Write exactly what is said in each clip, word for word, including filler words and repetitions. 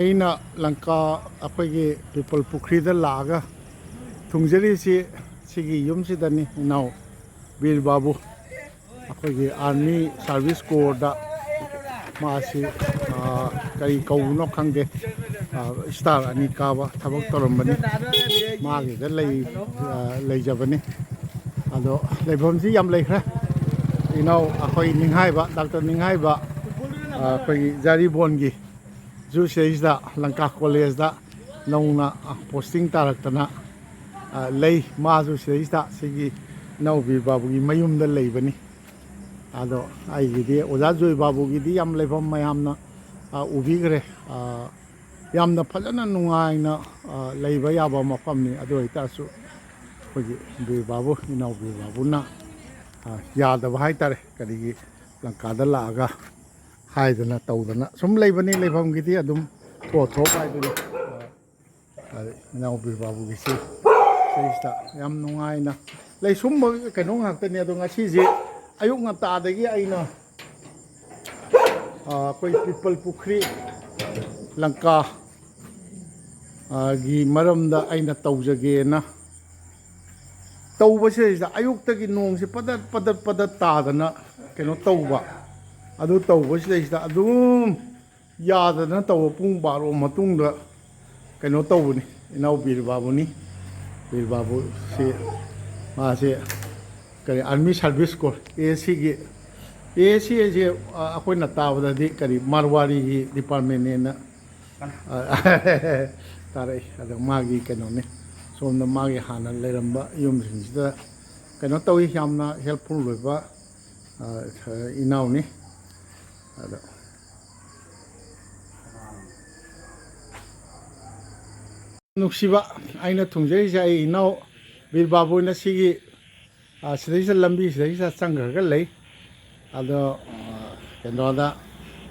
ꯑꯩꯅ ꯂꯪꯀꯥ, ꯑꯩꯈꯣꯏꯒꯤ ꯄꯤꯄꯜ ꯄꯨꯈ꯭ꯔꯤꯗ ꯂꯥꯛꯑꯒ ꯊꯨꯡꯖꯔꯤꯁꯤ ꯁꯤꯒꯤ ꯌꯨꯝꯁꯤꯗꯅꯤ, ꯏꯅꯥꯎ ꯕꯤꯔ ꯕꯥꯕꯨ꯫ ꯑꯩꯈꯣꯏꯒꯤ ꯑꯥꯔꯃꯤ ꯁꯥꯔꯚꯤꯁ ꯀꯣꯔꯗ ꯃꯥꯁꯤ, ꯑ, ꯀꯔꯤ ꯀꯧꯕꯅꯣ ꯈꯪꯗꯦ, ꯑ, ꯁ꯭ꯇꯥꯔ ꯑꯅꯤ ꯀꯥꯕ ꯊꯕꯛ ꯇꯧꯔꯝꯕꯅꯤ꯫ ꯃꯥꯒꯤꯗ ꯂꯩ-, ꯑ, ꯂꯩꯖꯕꯅꯤ꯫ ꯑꯗꯣ ꯂꯩꯐꯝꯁꯤ ꯌꯥꯝ ꯂꯩꯈ꯭ꯔꯦ꯫ ꯏꯅꯥꯎ ꯑꯩꯈꯣꯏ ꯅꯤꯡꯍꯥꯏꯕ, ꯗꯥꯛꯇꯔ ꯅꯤꯡꯍꯥꯏꯕ, ꯑ, ꯑꯩꯈꯣꯏꯒꯤ ꯖꯥꯔꯤꯕꯣꯟꯒꯤ ꯖꯨ ꯁꯤꯗꯩꯁꯤꯗ ꯂꯪꯀꯥ ꯀꯣꯂꯦꯖꯇ ꯅꯧꯅ, ꯑ, ꯄꯣꯁꯇꯤꯡ ꯇꯥꯔꯛꯇꯅ, ꯑ, ꯂꯩ꯫ ꯃꯥꯁꯨ ꯁꯤꯗꯩꯁꯤꯗ ꯁꯤꯒꯤ ꯏꯅꯥꯎ ꯕꯤꯔ ꯕꯥꯕꯨꯒꯤ ꯃꯌꯨꯝꯗ ꯂꯩꯕꯅꯤ꯫ ꯑꯗꯣ ꯑꯩꯒꯤꯗꯤ ꯑꯣꯖꯥ ꯖꯣꯏ ꯕꯥꯕꯨꯒꯤꯗꯤ ꯌꯥꯝ ꯂꯩꯐꯝ ꯃꯌꯥꯝꯅ, ꯑ, ꯎꯕꯤꯈ꯭ꯔꯦ꯫ ꯑ, ꯌꯥꯝꯅ ꯐꯖꯅ ꯅꯨꯡꯉꯥꯏꯅ, ꯑ, ꯂꯩꯕ ꯌꯥꯕ ꯃꯐꯝꯅꯤ꯫ ꯑꯗꯨ ꯑꯣꯏꯇꯥꯔꯁꯨ ꯑꯩꯈꯣꯏꯒꯤ ꯕꯤꯔ ꯕꯥꯕꯨ, ꯏꯅꯥꯎ ꯕꯤꯔ ꯕꯥꯕꯨꯅ, ꯑ, ꯌꯥꯗꯕ ꯍꯥꯏꯇꯥꯔꯦ꯫ ꯀꯔꯤꯒꯤ ꯂꯪꯀꯥꯗ ꯂꯥꯛꯑꯒ ꯍꯥꯏꯗꯅ ꯇꯧꯗꯅ ꯁꯨꯝ ꯂꯩꯕꯅꯤ꯫ ꯂꯩꯐꯝꯒꯤꯗꯤ ꯑꯗꯨꯝ ꯄꯣꯠꯊꯣꯛ ꯍꯥꯏꯗꯨꯅꯤ꯫ ꯑꯗ ꯏꯅꯥꯎ ꯕꯤꯔ ꯕꯥꯕꯨꯒꯤꯁꯤ ꯁꯤꯁꯤꯗ ꯌꯥꯝ ꯅꯨꯡꯉꯥꯏꯅ ꯂꯩ꯫ ꯁꯨꯝꯕ ꯀꯩꯅꯣ ꯉꯥꯛꯇꯅꯤ꯫ ꯑꯗꯣ ꯉꯁꯤꯁꯦ ꯑꯌꯨꯛ ꯉꯟꯇꯥꯗꯒꯤ ꯑꯩꯅ, ꯑ, ꯑꯩꯈꯣꯏ ꯄꯤꯄꯜ ꯄꯨꯈ꯭ꯔꯤ ꯂꯪꯀꯥ, ꯑ, ꯒꯤ ꯃꯔꯝꯗ ꯑꯩꯅ ꯇꯧꯖꯒꯦꯅ ꯇꯧꯕꯁꯤꯗꯩꯁꯤꯗ ꯑꯌꯨꯛꯇꯒꯤ ꯅꯣꯡꯁꯦ ꯄꯗꯠ ꯄꯗꯠ ꯄꯗꯠ ꯇꯥꯗꯅ ꯀꯩꯅꯣ ꯇꯧꯕ꯫ ꯑꯗꯨ ꯇꯧꯕꯁꯤꯗꯩꯁꯤꯗ ꯑꯗꯨꯝ ꯌꯥꯗꯗꯅ ꯇꯧꯕ ꯄꯨꯡ ꯕꯥꯔꯣ ꯃꯇꯨꯡꯗ ꯀꯩꯅꯣ ꯇꯧꯕꯅꯤ꯫ ꯏꯅꯥꯎ ꯕꯤꯔ ꯕꯥꯕꯨꯅꯤ꯫ ꯕꯤꯔ ꯕꯥꯕꯨꯁꯤ ꯃꯥꯁꯦ ꯀꯔꯤ ꯑꯥꯔꯃꯤ ꯁꯥꯔꯚꯤꯁ ꯀꯣꯔ, ꯑꯦ ꯁꯤꯒꯤ, ꯑꯦ ꯁꯤ ꯍꯥꯏꯁꯦ, ꯑ, ꯑꯩꯈꯣꯏꯅ ꯇꯥꯕꯗꯗꯤ ꯀꯔꯤ ꯃꯥꯔꯋꯥꯔꯤꯒꯤ ꯗꯤꯄꯥꯔꯠꯃꯦꯟꯅꯦꯅ, ꯑ, ꯇꯥꯔꯛꯏ꯫ ꯑꯗꯣ ꯃꯥꯒꯤ ꯀꯩꯅꯣꯅꯤ, ꯁꯣꯝꯗ ꯃꯥꯒꯤ ꯍꯥꯟꯅ ꯂꯩꯔꯝꯕ ꯌꯨꯝꯁꯤꯡꯁꯤꯗ ꯀꯩꯅꯣ ꯇꯧꯏ, ꯌꯥꯝꯅ ꯍꯦꯜꯞꯐꯨꯜ ꯑꯣꯏꯕ, ꯑ, ꯏꯅꯥꯎꯅꯤ꯫ ꯑꯗꯣ ꯅꯨꯡꯁꯤꯕ, ꯑꯩꯅ ꯊꯨꯡꯖꯔꯤꯁꯦ ꯑꯩ ꯏꯅꯥꯎ ꯕꯤꯔ ꯕꯥꯕꯨꯅ ꯁꯤꯒꯤ, ꯑ, ꯁꯤꯗꯩꯁꯤꯗ ꯂꯝꯕꯤ ꯁꯤꯗꯩꯁꯤꯗ ꯆꯪꯈ꯭ꯔꯒ ꯂꯩ꯫ ꯑꯗꯣ, ꯑ, ꯀꯩꯅꯣꯗ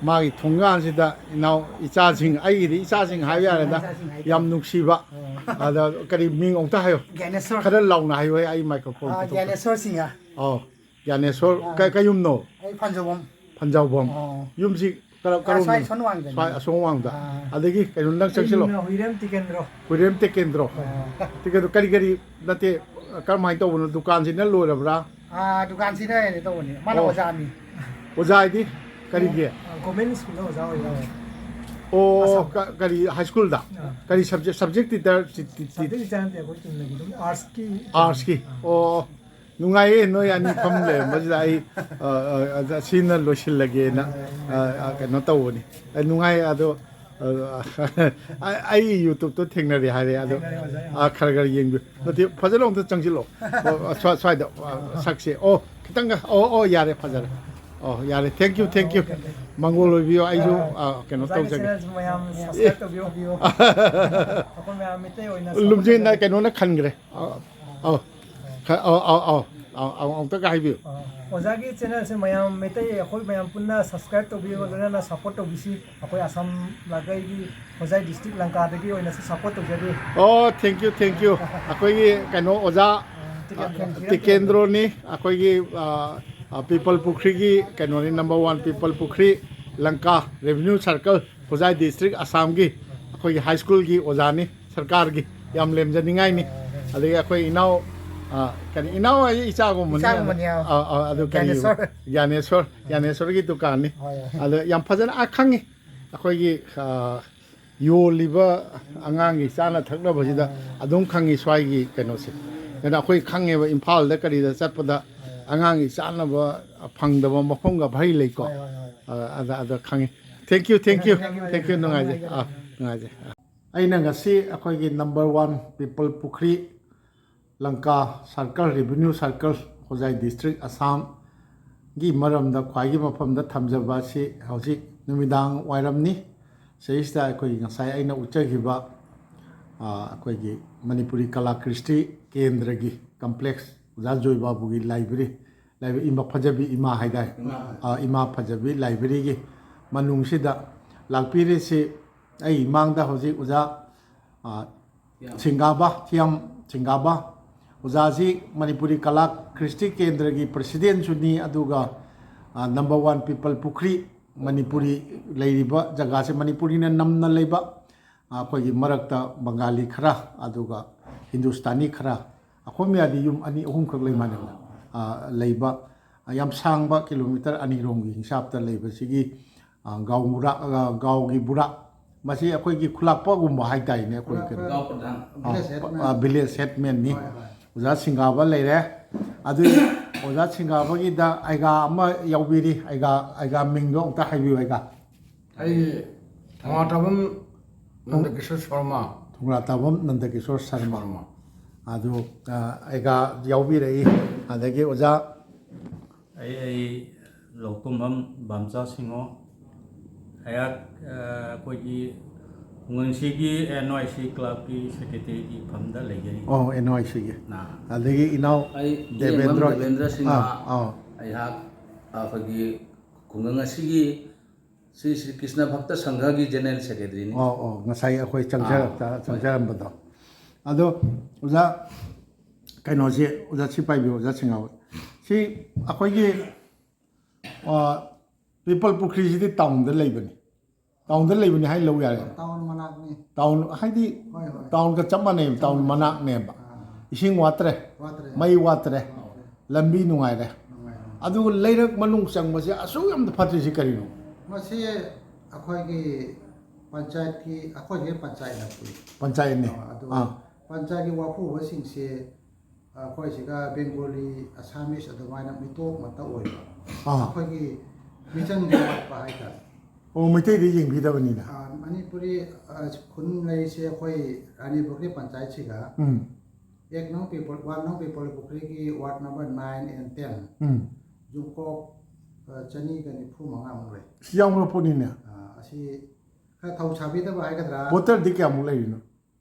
ꯃꯥꯒꯤ ꯊꯣꯡꯒꯥꯟꯁꯤꯗ ꯏꯅꯥꯎ ꯏꯆꯥꯁꯤꯡ, ꯑꯩꯒꯤꯗꯤ ꯏꯆꯥꯁꯤꯡ ꯍꯥꯏꯕ ꯌꯥꯔꯦꯗ, ꯏꯆꯥꯁꯤꯡ ꯍꯥꯏꯇꯥꯔꯦ꯫ ꯌꯥꯝ ꯅꯨꯡꯁꯤꯕ꯫ ꯑꯣ꯫ ꯑꯗ ꯀꯔꯤ ꯃꯤꯡ ꯑꯃꯨꯛꯇ ꯍꯥꯏꯌꯣ꯫ ꯒ꯭ꯌꯥꯅꯦꯁꯣꯔ꯫ ꯈꯔ ꯂꯥꯎꯅ ꯍꯥꯏꯌꯣ, ꯑꯩ ꯃꯥꯏꯀ꯭ꯔꯣꯐꯣꯟ ꯑ, ꯄꯨꯊꯣꯛꯀꯦ꯫ ꯒ꯭ꯌꯥꯅꯦꯁꯣꯔ ꯁꯤꯡꯍ꯫ ꯑꯣ, ꯒ꯭ꯌꯥꯅꯦꯁꯣꯔ꯫ ꯑ꯫ ꯀ-, ꯀꯩ ꯌꯨꯝꯅꯣ? ꯑꯩ ꯐꯟꯖꯧꯕꯝ꯫ ꯐꯟꯖꯧꯕꯝ꯫ ꯑꯣ꯫ ꯌꯨꯝꯁꯤ ꯀꯔꯝ- ꯑꯥ, ꯀꯔꯣꯝꯗꯅꯣ? ꯁ꯭ꯋꯥꯏ ꯑꯁꯣꯟ ꯋꯥꯡꯗꯅꯤ꯫ ꯁ꯭ꯋꯥꯏ ꯑꯁꯣꯟ ꯋꯥꯡꯗ꯫ ꯑꯥ꯫ ꯑꯗꯒꯤ ꯀꯩꯅꯣ, ꯅꯪ ꯑꯩ ꯆꯪꯁꯤꯜꯂꯣ꯫ ꯃꯤꯡꯅ ꯍꯨꯏꯔꯦꯝ ꯇꯤꯀꯦꯟꯗ꯭ꯔꯣ꯫ ꯍꯨꯏꯔꯦꯝ ꯇꯤꯀꯦꯟꯗ꯭ꯔꯣ꯫ ꯑꯥ꯫ ꯇꯤꯀꯦꯟꯗ꯭ꯔꯣ, ꯀꯔꯤ ꯀꯔꯤ, ꯅꯠꯇꯦ, ꯀꯔꯝꯍꯥꯏꯅ ꯇꯧꯕꯅꯣ? ꯗꯨꯀꯥꯟꯁꯤꯅ ꯂꯣꯏꯔꯕ꯭ꯔꯥ? ꯑꯥ, ꯗꯨꯀꯥꯟꯁꯤꯅ ꯀꯩꯅꯣ ꯇꯧꯕꯅꯤ꯫ ꯃꯥꯅ ꯑꯣ꯫ ꯑꯣꯖꯥꯅꯤ꯫ ꯑꯣꯖꯥ ꯍꯥꯏꯗꯤ ꯀꯔꯤꯒꯤ? ꯑꯥ, ꯒꯣꯔꯃꯦꯟ ꯁ꯭ꯀꯨꯜꯗ ꯑꯣꯖꯥ ꯑꯣꯏꯕ꯫ ꯑꯣ, ꯑꯁꯥꯝ꯫ ꯀ-, ꯀꯔꯤ, ꯍꯥꯏ ꯁ꯭ꯀꯨꯜꯗ? ꯑꯥ꯫ ꯀꯔꯤ subject, subject teacher, T-, T-, T-, subject teacher ꯅꯠꯇꯦ, ꯑꯩꯈꯣꯏ ꯆꯨꯝꯅꯒꯤ ꯑꯗꯨꯝ ꯑꯥꯔꯠꯁꯀꯤ꯫ ꯑꯥꯔꯠꯁꯀꯤ? ꯑꯥ꯫ ꯑꯣ, ꯅꯨꯡꯉꯥꯏꯌꯦ, ꯅꯣꯏ ꯑꯅꯤ ꯐꯝ ꯂꯩꯔꯝꯕꯁꯤꯗ ꯑꯩ, ꯑ, ꯑ, ꯑ, ꯁꯤꯅ ꯂꯣꯏꯁꯤꯜꯂꯒꯦꯅ, ꯑ, ꯑ, ꯀꯩꯅꯣ ꯇꯧꯕꯅꯤ꯫ ꯑ, ꯅꯨꯡꯉꯥꯏ ꯑꯗꯣ, ꯑ, ꯑ, ꯑꯩ YouTube-ꯇꯣ ꯊꯦꯡꯅꯔꯦ ꯍꯥꯏꯔꯦ ꯑꯗꯣ, ꯊꯦꯡꯅꯔꯦ, ꯑꯣꯖꯥ, ꯌꯥꯝ ꯑ, ꯈꯔ ꯈꯔ ꯌꯦꯡꯕꯤꯌꯨ꯫ ꯅꯠꯇꯦ, ꯐꯖꯅ ꯑꯝꯇ ꯆꯪꯁꯤꯜꯂꯣ꯫ ꯑꯣ, ꯑ, ꯁ꯭ꯋꯥ-, ꯁ꯭ꯋꯥꯏꯗ, ꯑ, ꯁꯛꯁꯦ꯫ ꯑꯣ, ꯈꯤꯇꯪꯒ, ꯑꯣ, ꯑꯣ, ꯌꯥꯔꯦ, ꯐꯖꯔꯦ꯫ ꯑꯣ, ꯌꯥꯔꯦ, thank you, thank you꯫ ꯃꯪꯒꯣꯜ ꯑꯣꯏꯕꯤꯌꯣ, ꯑꯩꯁꯨ, ꯑ, ꯀꯩꯅꯣ ꯑꯣꯖꯥꯒꯤ ꯇꯧꯖꯒꯦ꯫ Channel-ꯁꯨ ꯃꯌꯥꯝ subscribe ꯇꯧꯕꯤꯌꯨ꯫ ꯑꯩꯈꯣꯏ ꯃꯌꯥꯝ ꯃꯤꯇꯩ ꯑꯣꯏꯅ ꯂꯨꯝꯖꯤꯡꯅ ꯁꯛꯂꯝꯖꯒꯦ꯫ ꯀꯩꯅꯣꯅ ꯈꯟꯈ꯭ꯔꯦ꯫ ꯑ, ꯑꯧ꯫ ꯈ-, ꯑꯧ, ꯑꯧ, ꯑꯧ, ꯑꯧ, ꯑꯃꯨꯛꯇꯒ ꯍꯥꯏꯕꯤꯌꯨ꯫ ꯑ, ꯑꯣꯖꯥꯒꯤ channel-ꯁꯦ ꯃꯌꯥꯝ, ꯃꯩꯇꯩ ꯑꯩꯈꯣꯏ ꯃꯌꯥꯝ ꯄꯨꯟꯅ subscribe ꯇꯧꯕꯤꯌꯨ, ꯂꯣꯏꯅꯅ support ꯇꯧꯕꯤꯁꯤ꯫ ꯑꯩꯈꯣꯏ ꯑꯁꯥꯝ ꯂꯥꯛꯀꯩꯒꯤ ꯍꯣꯖꯥꯏ district ꯂꯪꯀꯥꯗꯒꯤ ꯑꯣꯏꯅꯁꯨ support ꯇꯧꯖꯔꯤ꯫ ꯑꯣ, thank you, thank you꯫ ꯑꯩꯈꯣꯏꯒꯤ ꯀꯩꯅꯣ ꯑꯣꯖꯥ, ꯑ, ꯇꯤꯀꯦꯟꯗ꯭ꯔꯣ꯫ ꯑ, ꯇꯤꯀꯦꯟꯗ꯭ꯔꯣꯅꯤ꯫ ꯑꯩꯈꯣꯏꯒꯤ, ꯑ, ꯑ, ꯄꯤꯄꯜ ꯄꯨꯈ꯭ꯔꯤꯒꯤ ꯀꯩꯅꯣꯅꯤ, number one ꯄꯤꯄꯜ ꯄꯨꯈ꯭ꯔꯤ, ꯂꯪꯀꯥ, revenue circle, ꯍꯣꯖꯥꯏ district, ꯑꯁꯥꯝꯒꯤ ꯑꯩꯈꯣꯏꯒꯤ high school-ꯒꯤ ꯑꯣꯖꯥꯅꯤ꯫ ꯁꯔꯀꯥꯔꯒꯤ ꯌꯥꯝ ꯂꯦꯝꯖꯅꯤꯡꯉꯥꯏꯅꯤ꯫ ꯑꯗꯒꯤ ꯑꯩꯈꯣꯏ ꯏꯅꯥꯎ, ꯑ, ꯀꯔꯤ, ꯏꯅꯥꯎ ꯍꯥꯏꯗꯤ ꯏꯆꯥꯒꯨꯝꯕꯅꯤ꯫ ꯏꯆꯥꯒꯨꯝꯕꯅꯤ, ꯑꯥ꯫ ꯑ, ꯑ, ꯑꯗꯨ ꯀꯔꯤ? ꯒ꯭ꯌꯥꯅꯦꯁꯣꯔ꯫ ꯒ꯭ꯌꯥꯅꯦꯁꯣꯔ, ꯒ꯭ꯌꯥꯅꯦꯁꯣꯔꯒꯤ ꯗꯨꯀꯥꯟꯅꯤ꯫ ꯍꯣꯏ, ꯍꯣꯏ꯫ ꯑꯗ ꯌꯥꯝ ꯐꯖꯅ, ꯑ, ꯈꯪꯉꯤ꯫ ꯑꯩꯈꯣꯏꯒꯤ, ꯑ, ꯌꯣꯜꯂꯤꯕ ꯑꯉꯥꯡꯒꯤ ꯆꯥꯅ ꯊꯛꯅꯕꯁꯤꯗ ꯑꯗꯨꯝ ꯈꯪꯉꯤ ꯁ꯭ꯋꯥꯏꯒꯤ ꯀꯩꯅꯣꯁꯦ꯫ ꯑꯗꯨꯅ ꯑꯩꯈꯣꯏ ꯈꯪꯉꯦꯕ, ꯏꯝꯐꯥꯜꯗ ꯀꯔꯤꯗ ꯆꯠꯄꯗ ꯑꯉꯥꯡꯒꯤ ꯆꯥꯅꯕ ꯐꯪꯗꯕ ꯃꯐꯝꯒ ꯚꯔꯤ ꯂꯩꯀꯣ꯫ ꯍꯣꯏ, ꯍꯣꯏ, ꯍꯣꯏ꯫ ꯑ, ꯑꯗ, ꯑꯗ ꯈꯪꯉꯤ꯫ Thank you, thank you, thank you, thank you, ꯅꯨꯡꯉꯥꯏꯖꯩ꯫ ꯑꯥ, ꯅꯨꯡꯉꯥꯏꯖꯩ꯫ ꯑꯩꯅ ꯉꯁꯤ ꯑꯩꯈꯣꯏꯒꯤ number one ꯄꯤꯄꯜ ꯄꯨꯈ꯭ꯔꯤ, ꯂꯪꯀꯥ circle, revenue circle, ꯍꯣꯖꯥꯏ district, ꯑꯁꯥꯝꯒꯤ ꯃꯔꯝꯗ ꯈ꯭ꯋꯥꯏꯒꯤ ꯃꯐꯝꯗ ꯊꯝꯖꯕ ꯑꯁꯤ ꯍꯧꯖꯤꯛ ꯅꯨꯃꯤꯗꯥꯡ ꯋꯥꯏꯔꯝꯅꯤ꯫ ꯁꯤꯗꯩꯁꯤꯗ ꯑꯩꯈꯣꯏꯒꯤ ꯉꯁꯥꯏ ꯑꯩꯅ ꯎꯠꯆꯈꯤꯕ, ꯑ, ꯑꯩꯈꯣꯏꯒꯤ ꯃꯅꯤꯄꯨꯔꯤ ꯀꯂꯥ ꯀ꯭ꯔꯤꯁꯇꯤ ꯀꯦꯟꯗ꯭ꯔꯒꯤ complex, ꯑꯣꯖꯥ ꯖꯣꯏꯕꯥꯕꯨꯒꯤ library, library, ꯏꯃꯥ ꯐꯖꯕꯤ, ꯏꯃꯥ ꯍꯥꯏꯗꯥꯏ? ꯏꯃꯥ꯫ ꯑ, ꯏꯃꯥ ꯐꯖꯕꯤ library-ꯒꯤ ꯃꯅꯨꯡꯁꯤꯗ ꯂꯥꯛꯄꯤꯔꯤꯁꯤ ꯑꯩ ꯏꯃꯥꯡꯗ ꯍꯧꯖꯤꯛ ꯑꯣꯖꯥ, ꯑ, ꯊꯤꯌꯥꯝ꯫ ꯁꯤꯡꯒꯥꯕ, ꯊꯤꯌꯥꯝ ꯁꯤꯡꯒꯥꯕ꯫ ꯑꯣꯖꯥꯁꯤ ꯃꯅꯤꯄꯨꯔꯤ ꯀꯂꯥ ꯀ꯭ꯔꯤꯁꯇꯤ ꯀꯦꯟꯗ꯭ꯔꯒꯤ president-ꯁꯨꯅꯤ, ꯑꯗꯨꯒ, ꯑ, number one ꯄꯤꯄꯜ ꯄꯨꯈ꯭ꯔꯤ ꯃꯅꯤꯄꯨꯔꯤ ꯂꯩꯔꯤꯕ ꯖꯒꯥꯁꯦ, ꯃꯅꯤꯄꯨꯔꯤꯅ ꯅꯝꯅ ꯂꯩꯕ, ꯑꯩꯈꯣꯏꯒꯤ ꯃꯔꯛꯇ ꯕꯪꯒꯥꯂꯤ ꯈꯔ, ꯑꯗꯨꯒ ꯍꯤꯟꯗꯨꯁꯇꯥꯅꯤ ꯈꯔ, ꯑꯩꯈꯣꯏ ꯃꯌꯥꯗꯤ ꯌꯨꯝ ꯑꯅꯤ ꯑꯍꯨꯝꯈꯛ ꯂꯩ ꯃꯥꯟꯅꯦꯕ꯫ ꯑ, ꯂꯩꯕ, ꯑ, ꯌꯥꯝ ꯁꯥꯡꯕ, ꯀꯤꯂꯣꯃꯤꯇꯔ ꯑꯅꯤꯔꯣꯝꯒꯤ ꯍꯤꯡꯁꯥꯞꯇ ꯂꯩꯕꯁꯤꯒꯤ, ꯑ, ꯒꯥꯎ ꯕꯨꯔꯥ, ꯑ, ꯒꯥꯎꯒꯤ ꯕꯨꯔꯥ, ꯃꯁꯤ ꯑꯩꯈꯣꯏꯒꯤ ꯈꯨꯂꯥꯛꯄꯒꯨꯝꯕ ꯍꯥꯏꯇꯥꯔꯦꯅꯦ, ꯑꯩꯈꯣꯏ ꯈꯨꯂꯥꯛꯄ ꯀꯩꯅꯣ꯫ ꯒꯥꯎ ꯄ꯭ꯔꯙꯥꯟ, ꯑ, village headman꯫ ꯑ, village headman ꯅꯤ꯫ ꯍꯣꯏ, ꯍꯣꯏ꯫ ꯑꯣꯖꯥ ꯁꯤꯡꯒꯥꯕ ꯂꯩꯔꯦ꯫ ꯑꯗꯨ ꯑꯣꯖꯥ ꯁꯤꯡꯒꯥꯕꯒꯤꯗ ꯑꯩꯒꯥ ꯑꯃ ꯌꯥꯎꯕꯤꯔꯤ꯫ ꯑꯩꯒꯥ, ꯑꯩꯒꯥ ꯃꯤꯡꯗꯣ ꯑꯃꯨꯛꯇ ꯍꯥꯏꯕꯤꯌꯨ, ꯑꯩꯒꯥ꯫ ꯑꯩ ꯊꯣꯉꯥꯇꯥꯕꯝ ꯅꯟꯗꯀꯤꯁꯣꯔ ꯁꯔꯃ꯫ ꯊꯣꯉꯥꯇꯥꯕꯝ ꯅꯟꯗꯀꯤꯁꯣꯔ ꯁꯔꯃ꯫ ꯁꯔꯃ꯫ ꯑꯗꯨ, ꯑ, ꯑꯩꯒꯥ ꯌꯥꯎꯕꯤꯔꯛꯏ꯫ ꯑꯗꯒꯤ ꯑꯣꯖꯥ꯫ ꯑꯩ, ꯑꯩ ꯂꯧꯀꯨꯝꯕꯝ ꯕꯥꯝꯆꯥ ꯁꯤꯡꯍꯣ꯫ ꯑꯩꯍꯥꯛ, ꯑ, ꯑꯩꯈꯣꯏꯒꯤ ꯈꯨꯡꯒꯪꯁꯤꯒꯤ NYC clubꯀꯤ secretaryꯒꯤ ꯐꯝꯗ ꯂꯩꯖꯔꯤ꯫ ꯑꯣ, NYCꯒꯤ꯫ ꯑꯥ꯫ ꯑꯗꯒꯤ ꯏꯅꯥꯎ ꯑꯩ ꯏꯔꯦꯡꯕꯝ ꯗꯦꯕꯦꯟꯗ꯭ꯔ꯫ ꯗꯦꯕꯦꯟꯗ꯭ꯔ ꯁꯤꯡꯍ꯫ ꯑꯥ, ꯑꯥ꯫ ꯑꯩꯍꯥꯛ ꯑꯩꯈꯣꯏꯒꯤ ꯈꯨꯡꯒꯪ ꯑꯁꯤꯒꯤ ꯁ꯭ꯔꯤ ꯁ꯭ꯔꯤ ꯀ꯭ꯔꯤꯁꯅ ꯚꯛꯇ ꯁꯪꯘꯒꯤ general secretaryꯅꯤ꯫ ꯑꯣ, ꯑꯣ, ꯉꯁꯥꯏ ꯑꯩꯈꯣꯏ ꯆꯪꯖꯔꯛꯇ-, ꯑꯥ, ꯍꯣꯏ꯫ ꯆꯪꯖꯔꯝꯕꯗꯣ꯫ ꯑꯗꯣ ꯑꯣꯖꯥ, ꯀꯩꯅꯣꯁꯦ, ꯑꯣꯖꯥ ꯁꯤ ꯄꯥꯏꯕꯤꯌꯨ, ꯑꯣꯖꯥ ꯁꯤꯡꯍꯥꯋ꯫ ꯁꯤ ꯑꯩꯈꯣꯏꯒꯤ, ꯑ, ꯄꯤꯄꯜ ꯄꯨꯈ꯭ꯔꯤꯁꯤꯗꯤ townꯗ ꯂꯩꯕꯅꯤ꯫ Townꯗ ꯂꯩꯕꯅꯤ ꯍꯥꯏꯅ ꯂꯧ ꯌꯥꯔꯦ꯫ Town ꯃꯅꯥꯛꯅꯤ꯫ Town ꯍꯥꯏꯗꯤ ꯍꯣꯏ, ꯍꯣꯏ꯫ Townꯒ ꯆꯞ ꯃꯥꯟꯅꯩ, town ꯃꯅꯥꯛꯅꯦꯕ꯫ ꯑꯥ꯫ ꯏꯁꯤꯡ ꯋꯥꯠꯇ꯭ꯔꯦ, ꯋꯥꯠꯇ꯭ꯔꯦ꯫ ꯃꯩ ꯋꯥꯠꯇ꯭ꯔꯦ, ꯋꯥꯠꯇ꯭ꯔꯦ꯫ ꯂꯝꯕꯤ ꯅꯨꯡꯉꯥꯏꯔꯦ꯫ ꯅꯨꯡꯉꯥꯏꯔꯦ꯫ ꯑꯗꯨꯒ ꯂꯩꯔꯛ ꯃꯅꯨꯡ ꯆꯪꯕꯁꯦ ꯑꯁꯨꯛ ꯌꯥꯝꯅ ꯐꯠꯇ꯭ꯔꯤꯁꯤ ꯀꯔꯤꯅꯣ? ꯃꯁꯤ ꯑꯩꯈꯣꯏꯒꯤ ꯄꯟꯆꯥꯌꯠꯀꯤ, ꯑꯩꯈꯣꯏꯁꯦ ꯄꯟꯆꯥꯌꯠꯅ ꯄꯨꯏ꯫ ꯄꯟꯆꯥꯌꯠꯅꯤ꯫ ꯑꯥ, ꯑꯗꯨ ꯑꯥ꯫ ꯄꯟꯆꯥꯌꯠꯀꯤ ꯋꯥꯐꯨꯕꯁꯤꯡꯁꯦ ꯑꯩꯈꯣꯏꯁꯤꯒ Bengali, Assamese ꯑꯗꯨꯃꯥꯏꯅ ꯃꯤꯇꯣꯞ ꯉꯥꯛꯇ ꯑꯣꯏꯕ꯫ ꯑꯥ꯫ ꯑꯩꯈꯣꯏꯒꯤ ꯃꯤꯆꯪꯗꯤ ꯋꯥꯠꯄ ꯍꯥꯏꯇꯥꯔꯦ꯫ ꯑꯣ, ꯃꯩꯇꯩꯗ ꯌꯦꯡꯕꯤꯗꯕꯅꯤꯅ꯫ ꯑꯥ, ꯃꯅꯤꯄꯨꯔꯤ, ꯑꯥ, ꯈꯨꯟ ꯂꯩꯁꯦ ꯑꯩꯈꯣꯏ ꯔꯥꯅꯤ ꯄꯨꯈ꯭ꯔꯤ ꯄꯟꯆꯥꯌꯠꯁꯤꯒ ꯎꯝ꯫ ꯑꯦꯛ ꯅꯣꯡ ꯄꯤꯄꯜ, ꯋꯥꯟ ꯅꯣꯡ ꯄꯤꯄꯜ ꯄꯨꯈ꯭ꯔꯤꯒꯤ ward number nine and ten, ꯎꯝ꯫ ꯌꯨꯝꯀꯣꯛ, ꯑꯥ, ꯆꯅꯤꯒ ꯅꯤꯐꯨ ꯃꯉꯥꯃꯨꯛ ꯂꯩ꯫ ꯁꯤ ꯌꯥꯝꯈ꯭ꯔ ꯄꯣꯠꯅꯤꯅꯦ꯫ ꯑꯥ, ꯑꯁꯤ ꯈꯔ ꯊꯧ ꯁꯥꯕꯤꯗꯕ ꯍꯥꯏꯒꯗ꯭ꯔꯥ? Voterꯗꯤ ꯀꯌꯥꯃꯨꯛ ꯂꯩꯔꯤꯅꯣ?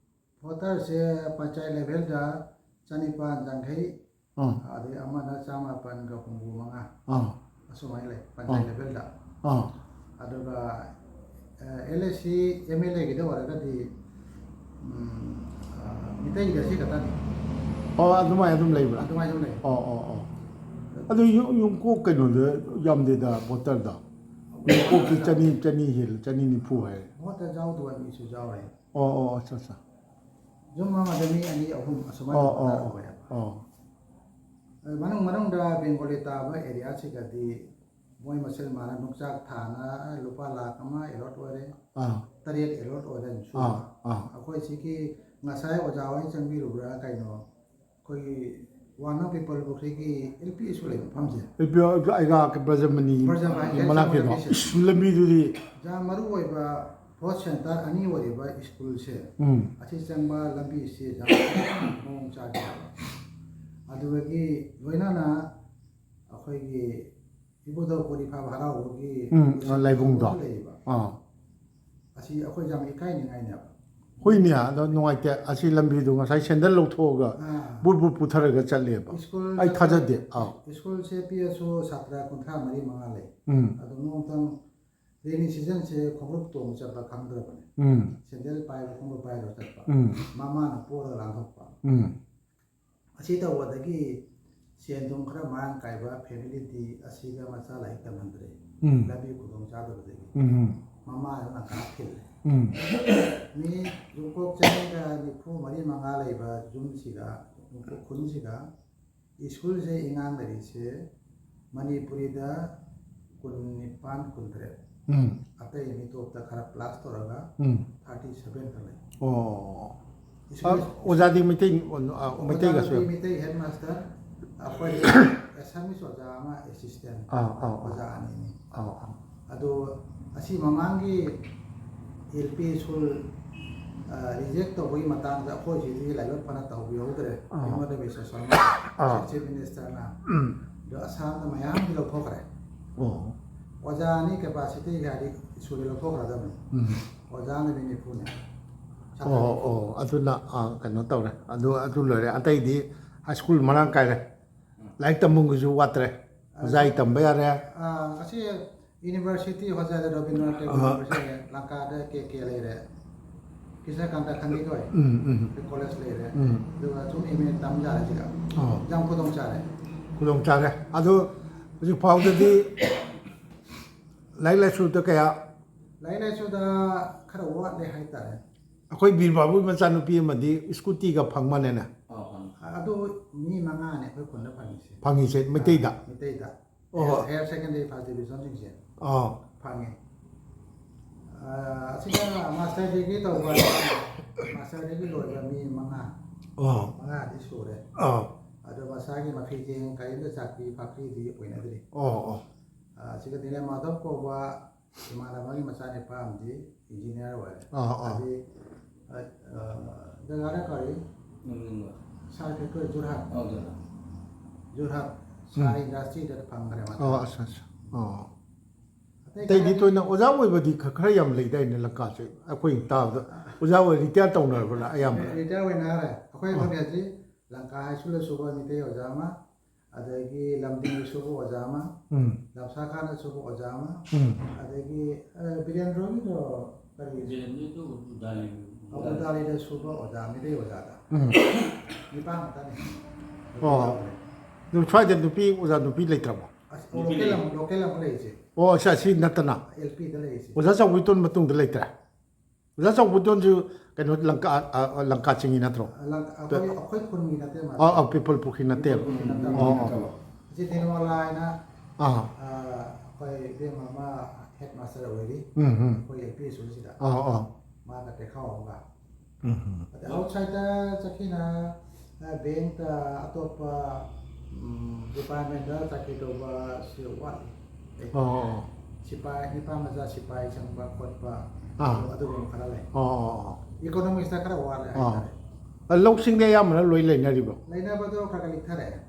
Voterꯁꯦ ꯄꯟꯆꯥꯌꯠ levelꯗ ꯆꯅꯤꯄꯥꯟ ꯌꯥꯡꯈꯩ, ꯑꯥ꯫ ꯑꯗꯩ ꯑꯃꯅ ꯆꯥꯃꯥꯄꯟꯒ ꯍꯨꯝꯐꯨ ꯃꯉꯥ, ꯑꯥ꯫ ꯑꯁꯨꯃꯥꯏꯅ ꯂꯩ, ꯄꯟꯆꯥꯌꯠ ꯑꯥ꯫ Levelꯗ꯫ ꯑꯥ꯫ ꯑꯗꯨꯒ, ꯑ, LAC, MLAꯒꯤꯗ ꯑꯣꯏꯔꯒꯗꯤ, ꯎꯝ, ꯑ, ꯃꯤꯇꯩꯒꯤꯗ ꯁꯤ ꯈꯛꯇꯅꯤ꯫ ꯑꯣ, ꯑꯗꯨꯃꯥꯏꯅ ꯑꯗꯨꯝ ꯂꯩꯕ꯭ꯔꯥ? ꯑꯗꯨꯃꯥꯏꯅ ꯑꯗꯨꯝ ꯂꯩ꯫ ꯑꯣ, ꯑꯣ, ꯑꯣ꯫ ꯑꯗꯨ ꯌꯨꯝ, ꯌꯨꯝꯀꯣꯛ ꯀꯩꯅꯣꯗ ꯌꯥꯝꯗꯦꯗ, voterꯗ꯫ ꯃꯤꯀꯣꯛꯇꯤ ꯆꯅꯤ, ꯆꯅꯤ ꯍꯦꯜꯂꯦ, ꯆꯅꯤ ꯅꯤꯐꯨ ꯍꯥꯏꯔꯦ꯫ ꯃꯍꯨꯠꯇ ꯌꯥꯎꯗꯕ ꯃꯤꯁꯨ ꯌꯥꯎꯔꯦ꯫ ꯑꯣ, ꯑꯣ, ꯑꯠꯆꯥ, ꯑꯠꯆꯥ꯫ ꯌꯨꯝ ꯑꯃꯗ ꯃꯤ ꯑꯅꯤ, ꯑꯍꯨꯝ ꯑꯁꯨꯃꯥꯏꯅ ꯑꯣ, ꯑꯣ, ꯄꯣꯊꯥꯔꯛꯄ ꯑꯣ, ꯌꯥꯏ꯫ ꯑꯣ꯫ ꯑꯗꯨ ꯃꯅꯨꯡ ꯃꯅꯨꯡꯗ ꯕꯦꯡꯒꯣꯂꯤ ꯇꯥꯕ ꯑꯦꯔꯤꯌꯥꯁꯤꯒꯗꯤ ꯃꯣꯏ ꯃꯁꯦꯜ ꯃꯥꯟꯅ ꯅꯨꯡꯆꯥꯛ ꯊꯥꯅ ꯂꯨꯄꯥ ꯂꯥꯈ ꯑꯃ ꯑꯦꯂꯣꯠ ꯑꯣꯏꯔꯦ, ꯑꯥ꯫ ꯇꯔꯦꯠ ꯑꯦꯂꯣꯠ ꯑꯣꯏꯔꯦ ꯁꯨꯕ꯫ ꯑꯥ, ꯑꯥ꯫ ꯑꯩꯈꯣꯏ ꯁꯤꯒꯤ ꯉꯁꯥꯏ ꯑꯣꯖꯥ ꯍꯣꯏ ꯆꯪꯕꯤꯔꯨꯕ꯭ꯔꯥ ꯀꯩꯅꯣ, ꯑꯩꯈꯣꯏꯒꯤ ꯋꯥꯡꯅ ꯄꯤꯄꯜ ꯄꯨꯈ꯭ꯔꯤꯒꯤ ꯑꯦꯜ ꯄꯤ ꯁ꯭ꯀꯨꯜ ꯂꯩꯕ ꯃꯐꯝꯁꯦ꯫ ꯑꯦꯜ ꯄꯤ ꯑꯩꯒ ꯕ꯭ꯔꯖꯃꯅꯤ ꯕ꯭ꯔꯖꯃꯅꯤ ꯃꯅꯥꯛꯀꯤꯗꯣ꯫ ꯂꯝꯕꯤꯁꯦ꯫ ꯂꯝꯕꯤꯗꯨꯗꯤ ꯌꯥꯝ ꯃꯔꯨ ꯑꯣꯏꯕ ꯐꯣꯔꯠ ꯁꯦꯟꯇꯔ ꯑꯅꯤ ꯑꯣꯏꯔꯤꯕ ꯁ꯭ꯀꯨꯜꯁꯦ, ꯎꯝ꯫ ꯑꯁꯤ ꯆꯪꯕ ꯂꯝꯕꯤꯁꯦ ꯌꯥꯝ ꯃꯑꯣꯡ ꯆꯥꯗꯦ ꯍꯥꯏꯕ꯫ ꯑꯗꯨꯗꯒꯤ ꯂꯣꯏꯅꯅ ꯑꯩꯈꯣꯏꯒꯤ ꯏꯕꯨꯙꯧ ꯀꯣꯔꯤ ꯐꯥꯕ ꯍꯔꯥꯎꯕꯒꯤ ꯎꯝ, ꯂꯥꯏꯕꯨꯡꯗꯣ꯫ ꯂꯩꯔꯤꯕ꯫ ꯑꯥ꯫ ꯑꯁꯤ ꯑꯩꯈꯣꯏ ꯌꯥꯝ ꯏꯀꯥꯏꯅꯤꯡꯉꯥꯏꯅꯦꯕ꯫ ꯍꯣꯏꯅꯦ, ꯑꯗꯣ ꯅꯨꯡꯉꯥꯏꯇꯦ꯫ ꯑꯁꯤ ꯂꯝꯕꯤꯗꯣ ꯉꯁꯥꯏ ꯁꯦꯟꯗꯜ ꯂꯧꯊꯣꯛꯑꯒ ꯑꯥ꯫ ꯕꯨꯠ ꯕꯨꯠ ꯄꯨꯊꯔꯒ ꯆꯠꯂꯦꯕ꯫ ꯁ꯭ꯀꯨꯜ ꯑꯩ ꯆꯠꯄ-, ꯊꯥꯖꯗꯦ꯫ ꯑꯥ꯫ ꯁ꯭ꯀꯨꯜꯁꯦ ꯄꯤꯛꯑꯁꯨ ꯁꯥꯇ꯭ꯔ ꯀꯨꯟꯊ꯭ꯔꯥ ꯃꯔꯤ ꯃꯉꯥ ꯂꯩ꯫ ꯎꯝ꯫ ꯑꯗꯨ ꯅꯣꯡꯃꯇꯪ ꯔꯦꯅꯤ ꯁꯤꯖꯟꯁꯦ ꯈꯣꯡꯎꯞ ꯇꯣꯡꯉ ꯆꯠꯄ ꯈꯪꯗ꯭ꯔꯕꯅꯦ꯫ ꯎꯝ꯫ ꯁꯦꯟꯗꯜ ꯄꯥꯏꯕ ꯈꯣꯡꯎꯞ ꯄꯥꯏꯔꯒ ꯆꯠꯄ꯫ ꯎꯝ꯫ ꯃꯃꯥꯅ ꯄꯣꯔꯒ ꯂꯥꯟꯊꯣꯛꯄ꯫ ꯎꯝ꯫ ꯑꯁꯤ ꯇꯧꯕꯗꯒꯤ ꯁꯦꯟ ꯊꯨꯝ ꯈꯔ ꯃꯔꯥꯡ ꯀꯥꯏꯕ ꯐꯦꯃꯤꯂꯤꯗꯤ ꯑꯁꯤꯒ ꯃꯆꯥ ꯂꯥꯏꯔꯤꯛ ꯇꯝꯍꯟꯗ꯭ꯔꯦ꯫ ꯎꯝ꯫ ꯂꯝꯕꯤ ꯈꯨꯗꯣꯡ ꯆꯥꯗꯕꯗꯒꯤ꯫ ꯎꯝ꯫ ꯃꯃꯥꯗꯨꯅ ꯀꯥ ꯊꯤꯜꯂꯦ꯫ ꯎꯝ꯫ ꯃꯤ ꯌꯨꯝꯀꯣꯛ ꯆꯅꯤꯒ ꯅꯤꯐꯨ ꯃꯔꯤ ꯃꯉꯥ ꯂꯩꯕ ꯌꯨꯝꯁꯤꯗ, ꯌꯨꯝꯀꯣꯛ ꯈꯨꯟꯁꯤꯗ ꯁ꯭ꯀꯨꯜꯁꯦ ꯏꯉꯥꯡꯅꯔꯤꯁꯦ ꯃꯅꯤꯄꯨꯔꯤꯗ ꯀꯨꯟꯅꯤꯄꯥꯟ, ꯀꯨꯟꯇꯔꯦꯠ꯫ ꯎꯝ꯫ ꯑꯇꯩ ꯃꯤꯇꯣꯞꯇ ꯈꯔ ꯄ꯭ꯂꯥꯁ ꯇꯧꯔꯒ ꯎꯝ꯫ ꯊꯥꯔꯇꯤ ꯁꯚꯦꯟ ꯈꯛ ꯂꯩ꯫ ꯑꯣ꯫ ꯁ꯭ꯀꯨꯜ ꯑ, ꯑꯣꯖꯥꯗꯤ ꯃꯩꯇꯩ, ꯑ, ꯃꯩꯇꯩꯒꯁꯨ ꯑꯣꯖꯥꯗꯤ ꯌꯥꯝ ꯃꯩꯇꯩ ꯍꯦꯗꯃꯥꯁꯇꯔ, ꯑꯩꯈꯣꯏ ꯑꯦꯁꯥꯃꯤꯁ ꯑꯣꯖꯥ ꯑꯃ, ꯑꯦꯁꯤꯁꯇꯦꯟ ꯑꯥ, ꯑꯥ, ꯑꯥ꯫ ꯑꯣꯖꯥ ꯑꯅꯤꯅꯤ꯫ ꯑꯥ, ꯑꯥ꯫ ꯑꯗꯣ ꯑꯁꯤ ꯃꯃꯥꯡꯒꯤ ꯑꯦꯜ ꯄꯤ ꯁ꯭ꯀꯨꯜ, ꯑ, ꯔꯤꯖꯦꯛ ꯇꯧꯕꯒꯤ ꯃꯇꯥꯡꯗ ꯑꯩꯈꯣꯏ ꯁꯤꯗꯤ ꯂꯥꯏꯕꯛ ꯐꯅ ꯇꯧꯕꯤꯍꯧꯗ꯭ꯔꯦ꯫ ꯑꯥ꯫ ꯍꯤꯃꯟꯇ ꯕꯤꯁ꯭ꯋ ꯁꯔꯃ, ꯑꯥ꯫ ꯆꯤꯐ ꯃꯤꯅꯤꯁꯇꯔꯅ꯫ ꯎꯝ꯫ ꯑꯗꯣ ꯑꯁꯥꯝꯗ ꯃꯌꯥꯝꯗꯤ ꯂꯧꯊꯣꯛꯈ꯭ꯔꯦ꯫ ꯑꯣ꯫ ꯑꯣꯖꯥ ꯑꯅꯤ ꯀꯦꯄꯥꯁꯤꯇꯤ ꯍꯥꯏꯔꯗꯤ ꯁ꯭ꯀꯨꯜꯗ ꯂꯧꯊꯣꯛꯈ꯭ꯔꯗꯕꯅꯤ꯫ ꯎꯝ꯫ ꯑꯣꯖꯥꯅ ꯃꯤ ꯅꯤꯐꯨꯅꯦ꯫ ꯑꯣ, ꯑꯣ, ꯑꯗꯨꯅ, ꯑ, ꯀꯩꯅꯣ ꯇꯧꯔꯦ꯫ ꯑꯗꯨ, ꯑꯗꯨ ꯂꯣꯏꯔꯦ꯫ ꯑꯇꯩꯗꯤ ꯍꯥꯏ ꯁ꯭ꯀꯨꯜ ꯃꯔꯥꯡ ꯀꯥꯏꯔꯦ꯫ ꯂꯥꯏꯔꯤꯛ ꯇꯝꯐꯝꯒꯤꯁꯨ ꯋꯥꯠꯇ꯭ꯔꯦ꯫ ꯑꯣꯖꯥꯒꯤ ꯇꯝꯕ ꯌꯥꯔꯦ꯫ ꯑꯥ, ꯑꯁꯤ ꯌꯨꯅꯤꯚꯔꯁꯤꯇꯤ ꯍꯣꯖꯥꯏꯗ ꯔꯕꯤꯟꯗ꯭ꯔꯅꯥꯊ ꯇꯦꯒꯣꯔ ꯑꯥ꯫ ꯌꯨꯅꯤꯚꯔꯁꯤꯇꯤ ꯂꯩꯔꯦ, ꯂꯪꯀꯥꯗ ꯀꯦ ꯀꯦ ꯂꯩꯔꯦ, ꯀ꯭ꯔꯤꯁꯅꯀꯥꯟꯇ ꯈꯟꯗꯤꯀꯣꯏ ꯎꯝ, ꯎꯝ꯫ ꯀꯣꯂꯦꯖ ꯂꯩꯔꯦ꯫ ꯎꯝ꯫ ꯑꯗꯨꯒ ꯁꯨꯝ ꯑꯦꯝ ꯑꯦ ꯇꯝ ꯌꯥꯔꯦ ꯁꯤꯗ꯫ ꯑꯥ꯫ ꯌꯥꯝ ꯈꯨꯗꯣꯡ ꯆꯥꯔꯦ꯫ ꯈꯨꯗꯣꯡ ꯆꯥꯔꯦ꯫ ꯑꯗꯨ ꯍꯧꯖꯤꯛ ꯐꯥꯎꯗꯗꯤ ꯂꯥꯏꯔꯤꯛ ꯂꯥꯏꯁꯨꯗ ꯀꯌꯥ? ꯂꯥꯏꯔꯤꯛ ꯂꯥꯏꯁꯨꯗ ꯈꯔ ꯋꯥꯠꯂꯦ ꯍꯥꯏꯇꯥꯔꯦ꯫ ꯑꯩꯈꯣꯏ ꯕꯤꯔ ꯕꯥꯕꯨꯒꯤ ꯃꯆꯥꯅꯨꯄꯤ ꯑꯃꯗꯤ ꯁ꯭ꯀꯨꯇꯤꯒ ꯐꯪꯕꯅꯦꯅꯦ꯫ ꯑꯥ, ꯐꯪꯉꯤ꯫ ꯑꯗꯨ ꯃꯤ ꯃꯉꯥꯅꯦ ꯑꯩꯈꯣꯏ ꯈꯨꯟꯗ ꯐꯪꯉꯤꯁꯦ꯫ ꯐꯪꯉꯤꯁꯦ ꯃꯩꯇꯩꯗ? ꯃꯩꯇꯩꯗ꯫ ꯑꯣꯍꯣ꯫ Higher secondary first division ꯁꯤꯡꯁꯦ ꯑꯥ꯫ ꯐꯪꯉꯦ꯫ ꯑꯥ, ꯑꯁꯤꯅ master degree ꯇꯧꯕ, master degree ꯂꯣꯏꯕ ꯃꯤ ꯃꯉꯥ, ꯑꯥ꯫ ꯃꯉꯥꯗꯤ ꯁꯨꯔꯦ꯫ ꯑꯥ꯫ ꯑꯗꯣ ꯃꯁꯥꯒꯤ ꯃꯐꯤ ꯆꯦꯡ ꯀꯔꯤꯝꯇ ꯆꯥꯛꯄꯤ ꯐꯥꯛꯄꯤꯗꯤ ꯑꯣꯏꯅꯗ꯭ꯔꯤ꯫ ꯑꯣ ꯑꯣ꯫ ꯑꯥ, ꯁꯤꯒ ꯅꯤꯂꯦꯟ ꯃꯥꯙꯕ ꯀꯧꯕ ꯏꯃꯥꯟꯅꯕꯒꯤ ꯃꯆꯥꯅꯤꯄꯥ ꯑꯃꯗꯤ engineer ꯑꯣꯏꯔꯦ꯫ ꯑꯥ, ꯑꯥ꯫ ꯍꯥꯏꯗꯤ, ꯑ, ꯑ, ꯖꯒꯥꯗ ꯀꯔꯤ? ꯅꯨꯡꯅꯤꯡꯕ꯫ ꯁꯥꯔ ꯐꯦꯛꯇꯣꯔꯤ ꯖꯣꯔꯍꯥꯠ꯫ ꯑꯧ, ꯖꯣꯔꯍꯥꯠ꯫ ꯖꯣꯔꯍꯥꯠ ꯁꯥꯔ industry ꯗ ꯐꯪꯈ꯭ꯔꯦ ꯃꯥ꯫ ꯑꯣ, ꯑꯁ, ꯑꯁ꯫ ꯑꯣ꯫ ꯑꯇꯩ ꯑꯇꯩꯗꯤ ꯈꯔꯗꯤ ꯇꯣꯏꯅ ꯑꯣꯖꯥ ꯑꯣꯏꯕꯗꯤ ꯈ-, ꯈꯔ ꯌꯥꯝ ꯂꯩꯗꯥꯏꯅꯦ ꯂꯪꯀꯥꯁꯦ? ꯑꯩꯈꯣꯏ ꯇꯥꯕꯗ ꯑꯣꯖꯥ ꯑꯣꯏ retire ꯇꯧꯅꯔꯕ꯭ꯔꯥ ꯑꯌꯥꯝꯕ? Retire ꯑꯣꯏꯅꯔꯦ꯫ ꯑꯩꯈꯣꯏ ꯑꯥ꯫ ꯍꯧꯖꯤꯛ ꯍꯧꯖꯤꯛ ꯂꯪꯀꯥ ꯍꯥꯏ ꯁ꯭ꯀꯨꯜꯗ ꯁꯨꯕ ꯃꯤꯇꯩ ꯑꯣꯖꯥ ꯑꯃ, ꯑꯗꯒꯤ ꯂꯝꯗꯤꯡꯗ ꯁꯨꯕ ꯑꯣꯖꯥ ꯑꯃ, ꯎꯝ꯫ ꯂꯝꯁꯥ ꯈꯥꯟꯗ ꯁꯨꯕ ꯑꯣꯖꯥ ꯑꯃ, ꯎꯝ꯫ ꯑꯗꯒꯤ, ꯑ, ꯕꯤꯔꯦꯟꯗ꯭ꯔꯣꯒꯤꯗꯣ ꯀꯔꯤ? ꯕꯤꯔꯦꯟꯗ꯭ꯔꯣꯗꯨ ꯎꯗꯥꯂꯤ꯫ ꯑꯕꯨ ꯗꯥꯂꯤꯗ ꯁꯨꯕ ꯑꯣꯖꯥ ꯃꯤꯇꯩ ꯑꯣꯖꯥꯗ ꯎꯝ꯫ ꯅꯤꯄꯥꯟ ꯈꯛꯇꯅꯤ꯫ ꯑꯣ꯫ ꯑꯗꯨ ꯁ꯭ꯋꯥꯏꯗ ꯅꯨꯄꯤ ꯑꯣꯖꯥ ꯅꯨꯄꯤ ꯂꯩꯇ꯭ꯔꯕꯣ? ꯑꯁ, ꯅꯨꯄꯤ local ꯂꯩ꯫ ꯑꯃ, local ꯑꯃ ꯂꯩꯔꯤꯁꯦ꯫ ꯑꯣ, ꯑꯁꯤ, ꯑꯁꯤ ꯅꯠꯇꯅ? L P ꯗ ꯂꯩꯔꯤꯁꯦ꯫ ꯑꯣꯖꯥ ꯆꯧꯕꯤꯇꯣꯟ ꯃꯇꯨꯡꯗ ꯂꯩꯇ꯭ꯔꯦ? ꯑꯣꯖꯥ ꯆꯧꯕꯤꯇꯣꯟꯁꯨ ꯀꯩꯅꯣ ꯂꯪꯀꯥ, ꯑ, ꯂꯪꯀꯥ ꯆꯤꯡꯉꯤ ꯅꯠꯇ꯭ꯔꯣ? ꯂꯪ-, ꯑꯩꯈꯣꯏ, ꯑꯩꯈꯣꯏ ꯈꯨꯟꯒꯤ ꯅꯠꯇꯦ ꯃꯥ꯫ ꯑ, ꯑ, ꯄꯤꯄꯜ ꯄꯨꯈ꯭ꯔꯤ ꯅꯠꯇꯦꯕ? ꯄꯤꯄꯜ ꯄꯨꯈ꯭ꯔꯤ ꯅꯠꯇꯕ꯫ ꯑꯣ, ꯑꯣ꯫ ꯁꯤ ꯅꯤꯔꯃꯂꯥ ꯍꯥꯏꯅ, ꯑꯥ꯫ ꯑ, ꯑꯩꯈꯣꯏ ꯏꯕꯦꯝꯃ ꯑꯃ headmaster ꯑꯣꯏꯔꯤ꯫ ꯎꯝ, ꯎꯝ꯫ ꯑꯩꯈꯣꯏ L P ꯁ꯭ꯀꯨꯜꯁꯤꯗ꯫ ꯑꯥ, ꯑꯥ꯫ ꯃꯥꯒ ꯇꯦꯈꯥꯎ ꯑꯃꯒ꯫ ꯎꯝ, ꯎꯝ꯫ ꯑꯗ outside ꯆꯠꯈꯤꯅ, ꯑ, bank ꯇ ꯑꯇꯣꯞꯄ, ꯎꯝ, department ꯇ ꯆꯥꯀꯔꯤ ꯇꯧꯕ ꯁꯤ ꯋꯥꯠꯂꯤ꯫ ꯑꯣ, ꯑꯣ, ꯑꯣ꯫ ꯁꯤꯄꯥꯏ, ꯅꯤꯄꯥ ꯃꯆꯥ ꯁꯤꯄꯥꯏ ꯆꯪꯕ ꯈꯣꯠꯄ, ꯑꯥ꯫ ꯑꯗꯨ-, ꯑꯗꯨꯒꯨꯝꯕ ꯈꯔ ꯂꯩ꯫ ꯑꯣ, ꯑꯣ, ꯑꯣ꯫ Economics ꯇ ꯈꯔ ꯋꯥꯠꯂꯦ ꯑꯥ꯫ ꯍꯥꯏꯇꯥꯔꯦ꯫ ꯑ, ꯂꯧꯁꯤꯡꯗꯤ ꯑꯌꯥꯝꯕꯅ ꯂꯣꯏ ꯂꯩꯅꯔꯤꯕ꯭ꯔꯣ? ꯂꯩꯅꯕꯗꯣ ꯈꯔ ꯈꯔ ꯂꯤꯛꯊꯔꯛꯑꯦ꯫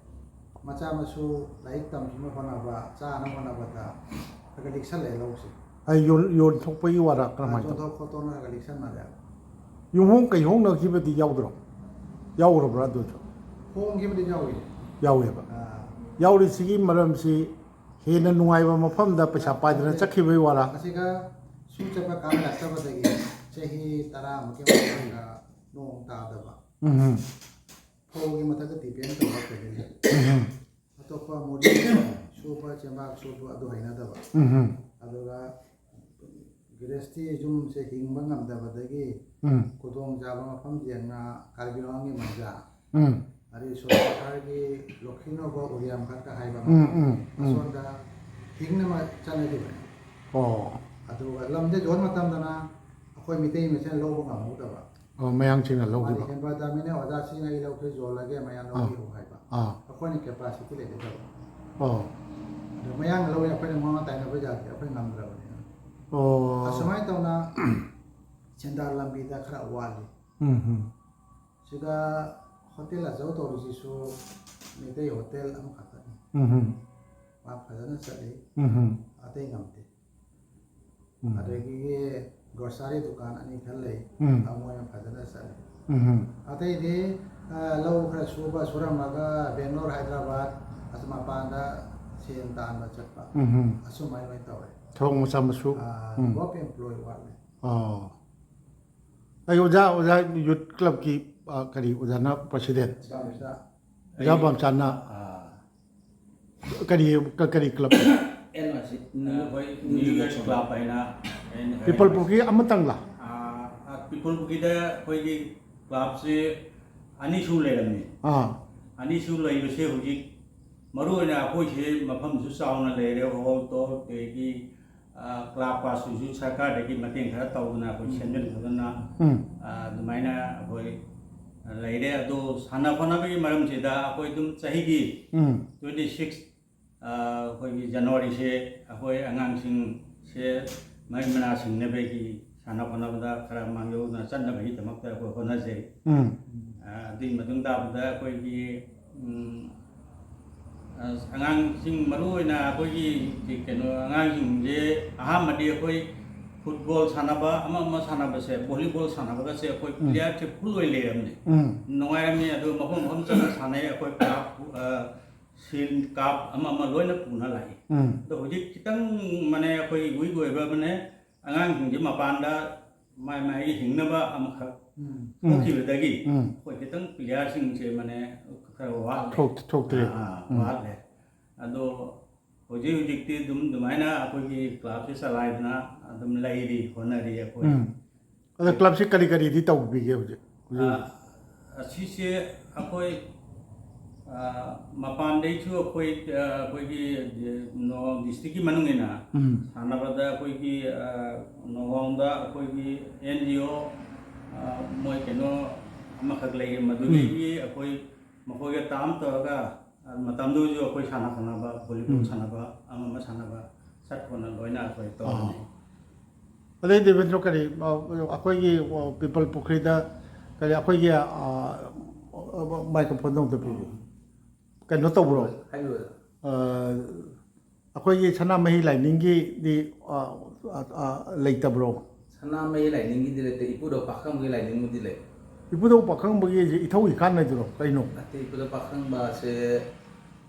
ꯃꯆꯥ ꯃꯁꯨ ꯂꯥꯏꯔꯤꯛ ꯇꯝꯅꯕ ꯍꯣꯠꯅꯕ, ꯆꯥꯅꯕ ꯍꯣꯠꯅꯕꯗ ꯈꯔ ꯈꯔ ꯂꯤꯛꯁꯜꯂꯛꯑꯦ ꯂꯧꯁꯦ꯫ ꯑ, ꯌꯣꯟ-, ꯌꯣꯟꯊꯣꯛꯄꯒꯤ ꯋꯥꯔ ꯀꯔꯝꯍꯥꯏꯅ ꯇꯧꯕ? ꯌꯣꯟꯊꯣꯛ ꯈꯣꯠꯇꯣꯛꯅ ꯈꯔ ꯈꯔ ꯂꯤꯛꯁꯟꯅꯔꯦ꯫ ꯌꯨꯝꯍꯣꯡ ꯀꯩꯍꯣꯡꯅꯈꯤꯕꯗꯤ ꯌꯥꯎꯗ꯭ꯔꯣ? ꯌꯥꯎꯔꯕ꯭ꯔꯥ ꯑꯗꯨꯁꯨ? ꯍꯣꯡꯈꯤꯕꯗꯤ ꯌꯥꯎꯏ꯫ ꯌꯥꯎꯋꯦꯕ꯫ ꯑꯥ, ꯌꯥꯎꯔꯤꯁꯤꯒꯤ ꯃꯔꯝꯁꯤ ꯍꯦꯟꯅ ꯅꯨꯡꯉꯥꯏꯕ ꯃꯐꯝꯗ ꯄꯩꯁꯥ ꯄꯥꯏꯗꯅ ꯆꯠꯈꯤꯕꯒꯤ ꯋꯥꯔ? ꯑꯁꯤꯒ ꯁꯨ ꯆꯠꯄ ꯀꯥꯟꯅꯔꯛꯇꯕꯗꯒꯤ ꯆꯍꯤ ꯇꯔꯥꯃꯨꯛꯀꯤ ꯃꯃꯥꯡꯗ ꯅꯣꯡ ꯇꯥꯗꯕ꯫ ꯎꯝ, ꯎꯝ꯫ ꯐꯧꯒꯤ ꯃꯊꯛꯇ depend ꯇꯧꯔꯛꯄꯗꯒꯤ ꯎꯝ, ꯎꯝ꯫ ꯑꯇꯣꯞꯄ ꯃꯣꯗꯤ ꯁꯨꯕ, ꯆꯦꯡꯕꯥꯛ ꯁꯨꯕ ꯑꯗꯨ ꯍꯩꯅꯗꯕ꯫ ꯎꯝ, ꯎꯝ꯫ ꯑꯗꯨꯒ ꯒ꯭ꯔꯦꯁꯇꯤ ꯌꯨꯝꯁꯦ ꯍꯤꯡꯕ ꯉꯝꯗꯕꯗꯒꯤ ꯎꯝ ꯈꯨꯗꯣꯡ ꯆꯥꯕ ꯃꯐꯝ ꯌꯦꯡꯅ ꯀꯥꯔꯕꯤ ꯑꯪꯒꯣꯂꯥꯒꯤ ꯃꯟꯖꯥ, ꯎꯝ ꯑꯗꯩ ꯁꯣꯔꯀꯥꯔꯒꯤ ꯂꯣꯈꯤꯅꯣꯒ ꯎꯔꯤꯌꯥꯝ ꯈꯛꯇ ꯍꯥꯏꯕ ꯑꯃ, ꯎꯝ ꯎꯝ ꯎꯝ ꯑꯁꯣꯝꯗ ꯍꯤꯡꯅꯕ ꯆꯠꯅꯈꯤꯕꯅꯤ꯫ ꯑꯣ ꯑꯗꯨꯒ ꯂꯝꯗ ꯌꯣꯟ ꯃꯇꯝꯗꯅ ꯑꯩꯈꯣꯏ ꯃꯤꯇꯩ ꯃꯁꯦꯟ ꯂꯧꯕ ꯉꯝꯍꯧꯗꯕ꯫ ꯑꯣ ꯃꯌꯥꯡꯁꯤꯡꯅ ꯃꯥꯗꯤ ꯂꯧꯈꯤꯕ꯫ ꯍꯦꯟꯕ ꯗꯥꯃꯤꯅ ꯑꯣꯖꯥꯁꯤꯡ ꯑꯩ ꯂꯧꯈ꯭ꯔꯦ ꯌꯣꯜꯂꯒꯦ ꯃꯌꯥꯝ ꯑꯥ ꯂꯧꯕꯤꯌꯨ ꯍꯥꯏꯕ꯫ ꯑꯥ ꯑꯩꯈꯣꯏꯅ ꯀꯦꯄꯥꯁꯤꯇꯤ ꯂꯩꯒꯗꯕ꯫ ꯑꯣ ꯑꯗꯣ ꯃꯌꯥꯡꯅ ꯂꯧꯔꯦ ꯑꯩꯈꯣꯏꯅ ꯃꯉꯣꯟꯗ ꯇꯥꯏꯅꯕ ꯌꯥꯗꯦ, ꯑꯩꯈꯣꯏ ꯉꯝꯗ꯭ꯔꯕꯅꯤꯅ꯫ ꯑꯣ ꯑꯁꯨꯃꯥꯏꯅ ꯇꯧꯅ ꯁꯦꯟꯗꯥꯟ ꯂꯝꯕꯤꯗ ꯈꯔ ꯋꯥꯠꯂꯤ꯫ ꯎꯝ ꯎꯝ ꯁꯤꯗ ꯍꯣꯇꯦꯜ ꯑꯆꯧ ꯇꯧꯔꯤꯁꯤꯁꯨ ꯃꯩꯇꯩ ꯍꯣꯇꯦꯜ ꯑꯃꯈꯛꯇꯅꯤ꯫ ꯎꯝ ꯎꯝ ꯃꯥ ꯐꯖꯅ ꯆꯠꯂꯤ, ꯎꯝ ꯎꯝ ꯑꯇꯩ ꯉꯝꯗꯦ꯫ ꯎꯝ ꯑꯗꯒꯤ ꯒ꯭ꯔꯣꯁꯥꯔꯤ ꯗꯨꯀꯥꯟ ꯑꯅꯤ ꯈꯔ ꯂꯩ, ꯎꯝ ꯃꯣꯏꯅ ꯐꯖꯅ ꯆꯠꯂꯤ꯫ ꯎꯝ ꯎꯝ ꯑꯇꯩꯗꯤ ꯑ, ꯂꯧ ꯈꯔ ꯁꯨꯕ ꯁꯨꯔꯝꯃꯒ ꯕꯦꯡꯒ꯭ꯂꯣꯔ, ꯍꯥꯏꯗ꯭ꯔꯕꯥꯠ, ꯑꯁ ꯃꯄꯥꯟꯗ ꯁꯦꯟ ꯇꯥꯟꯕ ꯆꯠꯄ, ꯎꯝ ꯎꯝ ꯑꯁꯨꯃꯥꯏꯅ ꯂꯣꯏ ꯇꯧꯔꯦ꯫ ꯊꯕꯛ ꯃꯆꯥ ꯃꯁꯨ꯫ ꯑ, ꯎꯝ꯫ ꯒꯣꯞ ꯑꯦꯝꯄ꯭ꯂꯣꯏ ꯋꯥꯠꯂꯦ꯫ ꯑꯣ ꯑꯩ ꯑꯣꯖꯥ ꯑꯣꯖꯥ ꯌꯨꯠ ꯀ꯭ꯂꯕꯀꯤ ꯑ, ꯀꯔꯤ ꯑꯣꯖꯥꯅ ꯄ꯭ꯔꯁꯤꯗꯦꯟ꯫ ꯆꯥꯎꯔꯤꯁꯤꯗ ꯑꯣꯖꯥ ꯕꯥꯝꯆꯥꯟꯅ ꯑꯥ, ꯀꯔꯤ ꯀ- ꯀꯔꯤ ꯀ꯭ꯂꯕ? ꯑꯦꯟ ꯑꯥꯔ ꯁꯤ, ꯑꯩꯈꯣꯏ ꯅ꯭ꯌꯨ ꯌꯔ ꯀ꯭ꯂꯕ ꯍꯥꯏꯅ ꯑꯩꯅ ꯄꯤꯄꯜ ꯄꯨꯈ꯭ꯔꯤ ꯑꯃꯇꯪꯂ? ꯑꯥ, ꯑꯥ, ꯄꯤꯄꯜ ꯄꯨꯈ꯭ꯔꯤꯗ ꯑꯩꯈꯣꯏꯒꯤ ꯀ꯭ꯂꯕꯁꯦ ꯑꯅꯤꯁꯨ ꯂꯩꯔꯝꯃꯤ꯫ ꯑꯥ ꯑꯅꯤꯁꯨ ꯂꯩꯕꯁꯦ ꯍꯧꯖꯤꯛ ꯃꯔꯨ ꯑꯣꯏꯅ ꯑꯩꯈꯣꯏꯁꯦ ꯃꯐꯝꯁꯨ ꯆꯥꯎꯅ ꯂꯩꯔꯦ, ꯍꯣꯜ ꯇꯣꯜ, ꯑꯗꯒꯤ, ꯑꯥ, ꯀ꯭ꯂꯕ ꯄꯥꯁꯁꯤꯁꯨ ꯁꯔꯀꯥꯔꯗꯒꯤ ꯃꯇꯦꯡ ꯈꯔ ꯇꯧꯗꯅ ꯑꯩꯈꯣꯏ ꯁꯦꯝꯖꯤꯟ ꯈꯣꯠꯇꯅ, ꯎꯝ ꯑꯥ, ꯑꯗꯨꯃꯥꯏꯅ ꯑꯩꯈꯣꯏ ꯂꯩꯔꯦ꯫ ꯑꯗꯣ ꯁꯥꯟꯅ ꯈꯣꯠꯅꯕꯒꯤ ꯃꯔꯝꯁꯤꯗ ꯑꯩꯈꯣꯏ ꯑꯗꯨꯝ ꯆꯍꯤꯒꯤ ꯎꯝ ꯇ꯭ꯋꯦꯟꯇꯤ ꯁꯤꯛꯁ, ꯑꯩꯈꯣꯏꯒꯤ ꯖꯅꯋꯥꯔꯤꯁꯦ ꯑꯩꯈꯣꯏ ꯑꯉꯥꯡꯁꯤꯡꯁꯦ ꯃꯍꯩ ꯃꯅꯥ ꯁꯤꯡꯅꯕꯒꯤ ꯁꯥꯟꯅ ꯈꯣꯠꯅꯕꯗ ꯈꯔ ꯃꯥꯡꯖꯧꯅ ꯆꯠꯅꯕꯒꯤꯗꯃꯛꯇ ꯑꯩꯈꯣꯏ ꯍꯣꯠꯅꯖꯩ꯫ ꯎꯝ ꯑ, ꯑꯗꯨꯒꯤ ꯃꯇꯨꯡ ꯇꯥꯕꯗ ꯑꯩꯈꯣꯏꯒꯤ, ꯎꯝ, ꯑ, ꯑꯉꯥꯡꯁꯤꯡ, ꯃꯔꯨ ꯑꯣꯏꯅ ꯑꯩꯈꯣꯏꯒꯤ ꯀꯩꯅꯣ, ꯑꯉꯥꯡꯁꯤꯡꯁꯦ ꯑꯍꯥꯟꯕꯗꯤ ꯑꯩꯈꯣꯏ ꯐꯨꯠꯕꯣꯜ ꯁꯥꯟꯅꯕ, ꯑꯃ ꯑꯃ ꯁꯥꯟꯅꯕꯁꯦ, ꯚꯣꯂꯤꯕꯣꯜ ꯁꯥꯟꯅꯕꯒꯁꯦ ꯑꯩꯈꯣꯏ ꯎꯝ꯫ ꯄ꯭ꯂꯦꯌꯔꯁꯦ ꯐꯨꯜ ꯑꯣꯏꯅ ꯂꯩꯔꯝꯃꯦ꯫ ꯎꯝ ꯅꯨꯡꯉꯥꯏꯔꯝꯃꯤ꯫ ꯑꯗꯨ ꯃꯐꯝ ꯃꯐꯝ ꯆꯠꯅ ꯁꯥꯟꯅꯩ꯫ ꯑꯩꯈꯣꯏ ꯀ꯭ꯂꯕ, ꯑ, ꯁꯤꯜ, ꯀꯥꯞ ꯑꯃ ꯑꯃ ꯂꯣꯏꯅ ꯄꯨꯅ ꯂꯥꯛꯏ꯫ ꯎꯝ ꯑꯗꯣ ꯍꯧꯖꯤꯛ ꯈꯤꯇꯪ, ꯃꯅꯦ, ꯑꯩꯈꯣꯏ ꯋꯤꯛ ꯑꯣꯏꯕ, ꯃꯅꯦ, ꯑꯉꯥꯡꯁꯤꯡꯁꯦ ꯃꯄꯥꯟꯗ ꯃꯥꯏ ꯃꯥꯏꯒꯤ ꯍꯤꯡꯅꯕ ꯑꯃꯈꯛ ꯎꯝ ꯎꯝ꯫ ꯊꯣꯛꯈꯤꯕꯗꯒꯤ ꯎꯝ꯫ ꯑꯩꯈꯣꯏ ꯈꯤꯇꯪ ꯄ꯭ꯂꯦꯌꯔꯁꯤꯡꯁꯦ, ꯃꯅꯦ, ꯈꯔ ꯋꯥꯠꯂꯦ꯫ ꯊꯣꯛ- ꯊꯣꯛꯇ꯭ꯔꯦ꯫ ꯑꯥ, ꯎꯝ꯫ ꯋꯥꯠꯂꯦ꯫ ꯑꯗꯣ ꯍꯧꯖꯤꯛ ꯍꯧꯖꯤꯛꯇꯤ ꯑꯗꯨꯝ ꯑꯗꯨꯃꯥꯏꯅ ꯑꯩꯈꯣꯏꯒꯤ clubꯁꯦ ꯆꯂꯥꯏꯗꯅ ꯑꯗꯨꯝ ꯂꯩꯔꯤ, ꯍꯣꯠꯅꯔꯤ ꯑꯩꯈꯣꯏ꯫ ꯎꯝ꯫ ꯑꯗꯣ clubꯁꯤ ꯀꯔꯤ ꯀꯔꯤꯗꯤ ꯇꯧꯕꯤꯒꯦ ꯍꯧꯖꯤꯛ ꯍꯧꯖꯤꯛ? ꯑ, ꯑꯁꯤꯁꯦ ꯑꯩꯈꯣꯏ, ꯑ, ꯃꯄꯥꯟꯗꯩꯁꯨ ꯑꯩꯈꯣꯏ, ꯑ, ꯑꯩꯈꯣꯏꯒꯤ, ꯅꯣ, districtꯀꯤ ꯃꯅꯨꯡ ꯏꯟꯅ ꯎꯝ꯫ ꯁꯥꯟꯅꯕꯗ ꯑꯩꯈꯣꯏꯒꯤ, ꯑ, ꯅꯣꯒꯥꯎꯗ ꯑꯩꯈꯣꯏꯒꯤ NGO, ꯑ, ꯃꯣꯏ ꯀꯩꯅꯣ ꯑꯃꯈꯛ ꯂꯩꯌꯦ, ꯃꯗꯨꯗꯒꯤ ꯑꯩꯈꯣꯏ ꯃꯈꯣꯏꯒ term ꯇꯧꯔꯒ, ꯑ, ꯃꯇꯝꯗꯨꯗꯁꯨ ꯑꯩꯈꯣꯏ ꯁꯥꯟꯅ ꯈꯣꯠꯅꯕ, volleyball ꯎꯝ꯫ ꯁꯥꯟꯅꯕ, ꯑꯃ ꯑꯃ ꯁꯥꯟꯅꯕ, ꯁꯠ ꯈꯣꯠꯅ ꯂꯣꯏꯅ ꯑꯩꯈꯣꯏ ꯇꯧꯔꯝꯃꯤ꯫ ꯑꯗꯩ ꯗꯦꯕꯦꯟꯗ꯭ꯔꯣ, ꯀꯔꯤ, ꯑ, ꯑꯩꯈꯣꯏꯒꯤ, ꯑ, ꯄꯤꯄꯜ ꯄꯨꯈ꯭ꯔꯤꯗ ꯀꯔꯤ ꯑꯩꯈꯣꯏꯒꯤ, ꯑ, microphoneꯗꯣ ꯑꯝꯇ ꯄꯤꯕꯤꯌꯨ꯫ ꯀꯩꯅꯣ ꯇꯧꯕ꯭ꯔꯣ? ꯍꯥꯏꯕꯤꯌꯨ ꯑꯣꯖꯥ꯫ ꯑ, ꯑꯩꯈꯣꯏꯒꯤ ꯁꯅꯥꯃꯍꯤ ꯂꯥꯏꯅꯤꯡꯒꯤꯗꯤ, ꯑ, ꯑ, ꯑ, ꯂꯩꯇꯕ꯭ꯔꯣ? ꯁꯅꯥꯃꯍꯤ ꯂꯥꯏꯅꯤꯡꯒꯤꯗꯤ ꯂꯩꯇꯦ, ꯏꯄꯨꯗꯧ ꯄꯥꯈꯪꯕꯒꯤ ꯂꯥꯏꯅꯤꯡꯕꯨꯗꯤ ꯂꯩ꯫ ꯏꯄꯨꯗꯧ ꯄꯥꯈꯪꯕꯒꯤ ꯍꯥꯏꯁꯦ ꯏꯊꯧ ꯏꯈꯥꯟ ꯍꯥꯏꯗꯨꯔꯣ? ꯀꯩꯅꯣ? ꯅꯠꯇꯦ, ꯏꯄꯨꯗꯧ ꯄꯥꯈꯪꯕꯁꯦ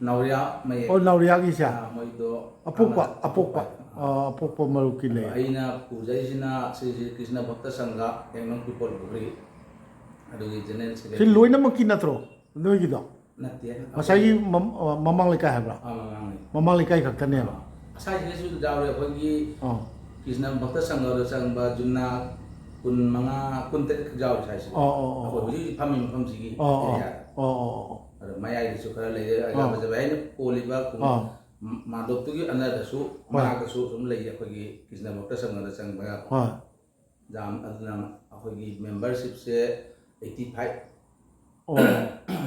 ꯅꯥꯎꯔꯤꯌꯥ ꯃꯌꯦꯛ꯫ ꯑꯣ, ꯅꯥꯎꯔꯤꯌꯥꯒꯤꯁꯦ? ꯑꯥ, ꯃꯣꯏꯗꯣ ꯑꯄꯣꯛꯄ, ꯍꯥꯟꯅ ꯑꯄꯣꯛꯄ, ꯑꯄꯣꯛꯄ꯫ ꯑ, ꯑꯄꯣꯛꯄ ꯃꯔꯨꯞꯀꯤ ꯂꯩ꯫ ꯑꯩꯅ ꯄꯨꯖꯩꯁꯤꯅ ꯁ꯭ꯔꯤ ꯁ꯭ꯔꯤ ꯀ꯭ꯔꯤꯁꯅ ꯚꯛꯇ ꯁꯪꯘ, ꯇꯦꯡꯅꯧ ꯄꯤꯄꯜ ꯄꯨꯈ꯭ꯔꯤ, ꯑꯗꯨꯒꯤ general ꯁꯤ secretary꯫ ꯂꯣꯏꯅꯃꯛꯀꯤ ꯅꯠꯇ꯭ꯔꯣ ꯅꯣꯏꯒꯤꯗꯣ? ꯅꯠꯇꯦ, ꯉꯁꯥꯏꯒꯤ ꯃꯝ-, ꯑ, ꯃꯃꯥꯡ ꯂꯩꯀꯥꯏ ꯍꯥꯏꯕ꯭ꯔꯥ? ꯑꯥ, ꯃꯃꯥꯡꯅꯤ꯫ ꯃꯃꯥꯡ ꯂꯩꯀꯥꯏ ꯈꯛꯇꯅꯦꯕ? ꯑꯥ, ꯉꯁꯥꯏꯁꯤꯗꯁꯨ ꯌꯥꯎꯔꯦ, ꯑꯩꯈꯣꯏꯒꯤ ꯑꯥ꯫ ꯀ꯭ꯔꯤꯁꯅ ꯚꯛꯇ ꯁꯪꯘꯗ ꯆꯪꯕ ꯖꯨꯅꯥ ꯀꯨꯟ ꯃꯉꯥ, ꯀꯨꯟ ꯇꯔꯦꯠ ꯈꯛ ꯌꯥꯎꯔꯦ ꯉꯁꯥꯏꯁꯤꯗ꯫ ꯑꯣ, ꯑꯣ, ꯑꯣ꯫ ꯑꯩꯈꯣꯏ ꯍꯧꯖꯤꯛ ꯍꯧꯖꯤꯛ ꯐꯝꯃꯤ ꯃꯐꯝꯁꯤꯒꯤ ꯑꯣ, ꯑꯣ꯫ area꯫ ꯑꯣ, ꯑꯣ, ꯑꯣ, ꯑꯣ꯫ ꯑꯗꯣ ꯃꯌꯥꯏꯗꯁꯨ ꯈꯔ ꯂꯩꯔꯦ, ꯑꯥ꯫ ꯑꯩꯅ ꯀꯣꯜꯂꯤꯕ ꯈꯨꯡ-, ꯑꯥ꯫ ꯃ-, ꯃꯥꯗꯣꯞꯇꯨꯒꯤ ꯑꯅꯗꯁꯨ, ꯍꯣꯏ꯫ ꯃꯅꯥꯛꯇꯁꯨ ꯑꯗꯨꯝ ꯂꯩꯌꯦ ꯑꯩꯈꯣꯏꯒꯤ ꯀ꯭ꯔꯤꯁꯅ ꯚꯛꯇ ꯁꯪꯘꯗ ꯆꯪꯕ ꯌꯥꯕ꯫ ꯍꯣꯏ꯫ ꯌꯥꯝ, ꯑꯗꯨꯅ ꯑꯩꯈꯣꯏꯒꯤ membershipꯁꯦ eighty five꯫ ꯑꯣ꯫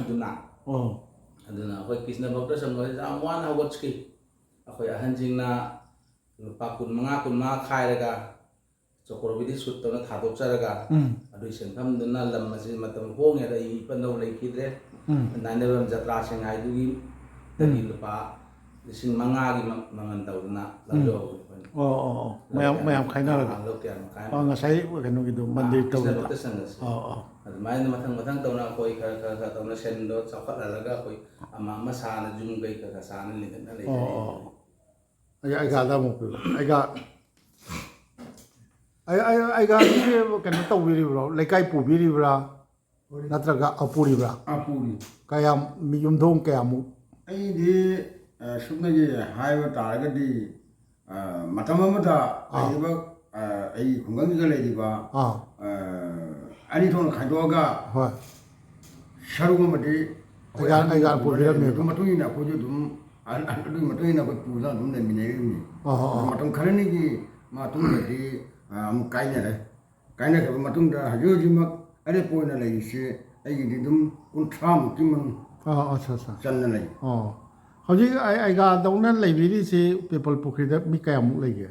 ꯑꯗꯨꯅ, ꯑꯣ꯫ ꯑꯗꯨꯅ ꯑꯩꯈꯣꯏ ꯀ꯭ꯔꯤꯁꯅ ꯚꯛꯇ ꯁꯪꯘꯁꯦ ꯌꯥꯝ ꯋꯥꯅ ꯍꯧꯒꯠꯈꯤ꯫ ꯑꯩꯈꯣꯏ ꯑꯍꯟꯁꯤꯡꯅ ꯂꯨꯄꯥ ꯀꯨꯟ ꯃꯉꯥ, ꯀꯨꯟ ꯃꯉꯥ ꯈꯥꯏꯔꯒ ꯆꯀ꯭ꯔꯕꯇꯤ ꯁꯨꯠ ꯇꯧꯅ ꯊꯥꯗꯣꯛꯆꯔꯒ, ꯎꯝ꯫ ꯑꯗꯨꯒꯤ ꯁꯦꯟꯐꯝꯗꯨꯅ ꯂꯝ ꯑꯁꯤ ꯃꯇꯝ ꯍꯣꯡꯉꯦ, ꯑꯗ ꯑꯩ ꯏꯄꯟꯗꯧ ꯂꯩꯈꯤꯗ꯭ꯔꯦ꯫ ꯎꯝ꯫ ꯅꯥꯏꯅꯕꯝ ꯖꯇ꯭ꯔꯥꯁꯤꯡ ꯍꯥꯏꯗꯨꯒꯤ ꯎꯝ꯫ ꯂꯨꯄꯥ ꯂꯤꯁꯤꯡ ꯃꯉꯥꯒꯤ ꯃ-, ꯃꯃꯜ ꯇꯧꯗꯨꯅ ꯎꯝ꯫ ꯂꯧꯖꯍꯧꯕꯅꯤ ꯑꯩꯈꯣꯏꯅ꯫ ꯑꯣ, ꯑꯣ, ꯑꯣ꯫ ꯃꯌꯥꯝ, ꯃꯌꯥꯝ ꯈꯥꯏꯅꯔꯒ꯫ ꯑꯥ, ꯂꯧ ꯀꯌꯥ ꯃꯈꯥꯏ ꯑꯃ꯫ ꯑꯣ, ꯉꯁꯥꯏ ꯀꯩꯅꯣꯒꯤꯗꯣ, ꯑꯥ, ꯃꯟꯗꯤꯔ ꯀ꯭ꯔꯤꯁꯅ ꯇꯧꯕꯗꯣ꯫ ꯚꯛꯇ ꯁꯪꯘꯁꯦ꯫ ꯑꯣ, ꯑꯣ꯫ ꯑꯗꯨꯃꯥꯏꯅ ꯃꯊꯪ ꯃꯊꯪ ꯇꯧꯅ ꯑꯩꯈꯣꯏ ꯈꯔ ꯈꯔ ꯈꯔ ꯇꯧꯅ ꯁꯦꯟꯗꯣ ꯆꯥꯎꯈꯠꯍꯜꯂꯒ ꯑꯩꯈꯣꯏ ꯑꯃ ꯑꯃ ꯁꯥꯅ, ꯌꯨꯝ ꯀꯩ ꯈꯔ ꯈꯔ ꯁꯥꯅ ꯂꯤꯡꯈꯠꯅ ꯑꯣ, ꯂꯩꯖꯔꯤ꯫ ꯑꯣ꯫ ꯑꯩ, ꯑꯩꯒꯥꯗ ꯑꯃꯨꯛ ꯄꯤꯌꯨ꯫ ꯑꯩꯒꯥ, ꯑꯩ, ꯑꯩ, ꯑꯩꯒꯥꯗꯤ ꯀꯩꯅꯣ ꯇꯧꯕꯤꯔꯤꯕ꯭ꯔꯣ? ꯂꯩꯀꯥꯏ ꯄꯨꯕꯤꯔꯤꯕ꯭ꯔꯥ? ꯅꯠꯇ꯭ꯔꯒ ꯑꯄꯨꯔꯤꯕ꯭ꯔꯥ? ꯑꯄꯨꯔꯤ꯫ ꯀꯌꯥꯝ, ꯃꯤ ꯌꯨꯝꯊꯣꯡ ꯀꯌꯥꯃꯨꯛ? ꯑꯩꯗꯤ ꯑ, ꯁꯨꯞꯅꯒꯤ ꯍꯥꯏꯕ ꯇꯥꯔꯒꯗꯤ, ꯑ, ꯃꯇꯝ ꯑꯃꯗ ꯑꯥ꯫ ꯂꯩꯔꯤꯕ, ꯑ, ꯑꯩꯒꯤ ꯈꯨꯡꯒꯪꯁꯤꯗ ꯂꯩꯔꯤꯕ, ꯑꯥ꯫ ꯑ, ꯑꯅꯤ ꯊꯣꯛꯅ ꯈꯥꯏꯗꯣꯛꯑꯒ ꯍꯣꯏ꯫ ꯁꯔꯨꯛ ꯑꯃꯗꯤ ꯑꯩꯈꯣꯏ ꯑꯩꯒ-, ꯑꯍꯟ ꯑꯩꯒ ꯂꯩꯕ ꯄꯨꯕꯤꯔꯝꯃꯦꯕ꯫ ꯑꯗꯨꯒꯤ ꯃꯇꯨꯡ ꯏꯟꯅ ꯑꯩꯈꯣꯏꯁꯨ ꯑꯗꯨꯝ, ꯑꯍꯟ, ꯑꯍꯟ, ꯑꯗꯨꯒꯤ ꯃꯇꯨꯡ ꯏꯟꯅ ꯑꯩꯈꯣꯏ ꯄꯨꯗꯨꯅ ꯑꯗꯨꯝ ꯂꯩꯃꯤꯟꯅꯔꯤꯕꯅꯤ꯫ ꯑꯣ, ꯑꯣ, ꯑꯗꯨ ꯑꯣ꯫ ꯃꯇꯝ ꯈꯔꯅꯤꯒꯤ ꯃꯇꯨꯡꯗꯗꯤ, ꯑ, ꯑꯃꯨꯛ ꯀꯥꯏꯅꯔꯦ꯫ ꯀꯥꯏꯅꯈ꯭ꯔꯕ ꯃꯇꯨꯡꯗ ꯍꯧꯖꯤꯛ ꯍꯧꯖꯤꯛꯃꯛ ꯑꯔꯦꯞꯄ ꯑꯣꯏꯅ ꯂꯩꯔꯤꯁꯦ ꯑꯩꯒꯤꯗꯤ ꯑꯗꯨꯝ ꯀꯨꯟꯊ꯭ꯔꯥꯃꯨꯛꯀꯤ ꯃꯅꯨꯡ ꯑꯣ, ꯑꯠꯆꯥ, ꯑꯠꯆꯥ꯫ ꯆꯟꯅ ꯂꯩ꯫ ꯑꯣ꯫ ꯍꯧꯖꯤꯛ ꯑꯩ-, ꯑꯩꯒꯥꯗꯧꯅ ꯂꯩꯕꯤꯔꯤꯁꯤ ꯄꯤꯄꯜ ꯄꯨꯈ꯭ꯔꯤꯗ ꯃꯤ ꯀꯌꯥꯃꯨꯛ ꯂꯩꯒꯦ?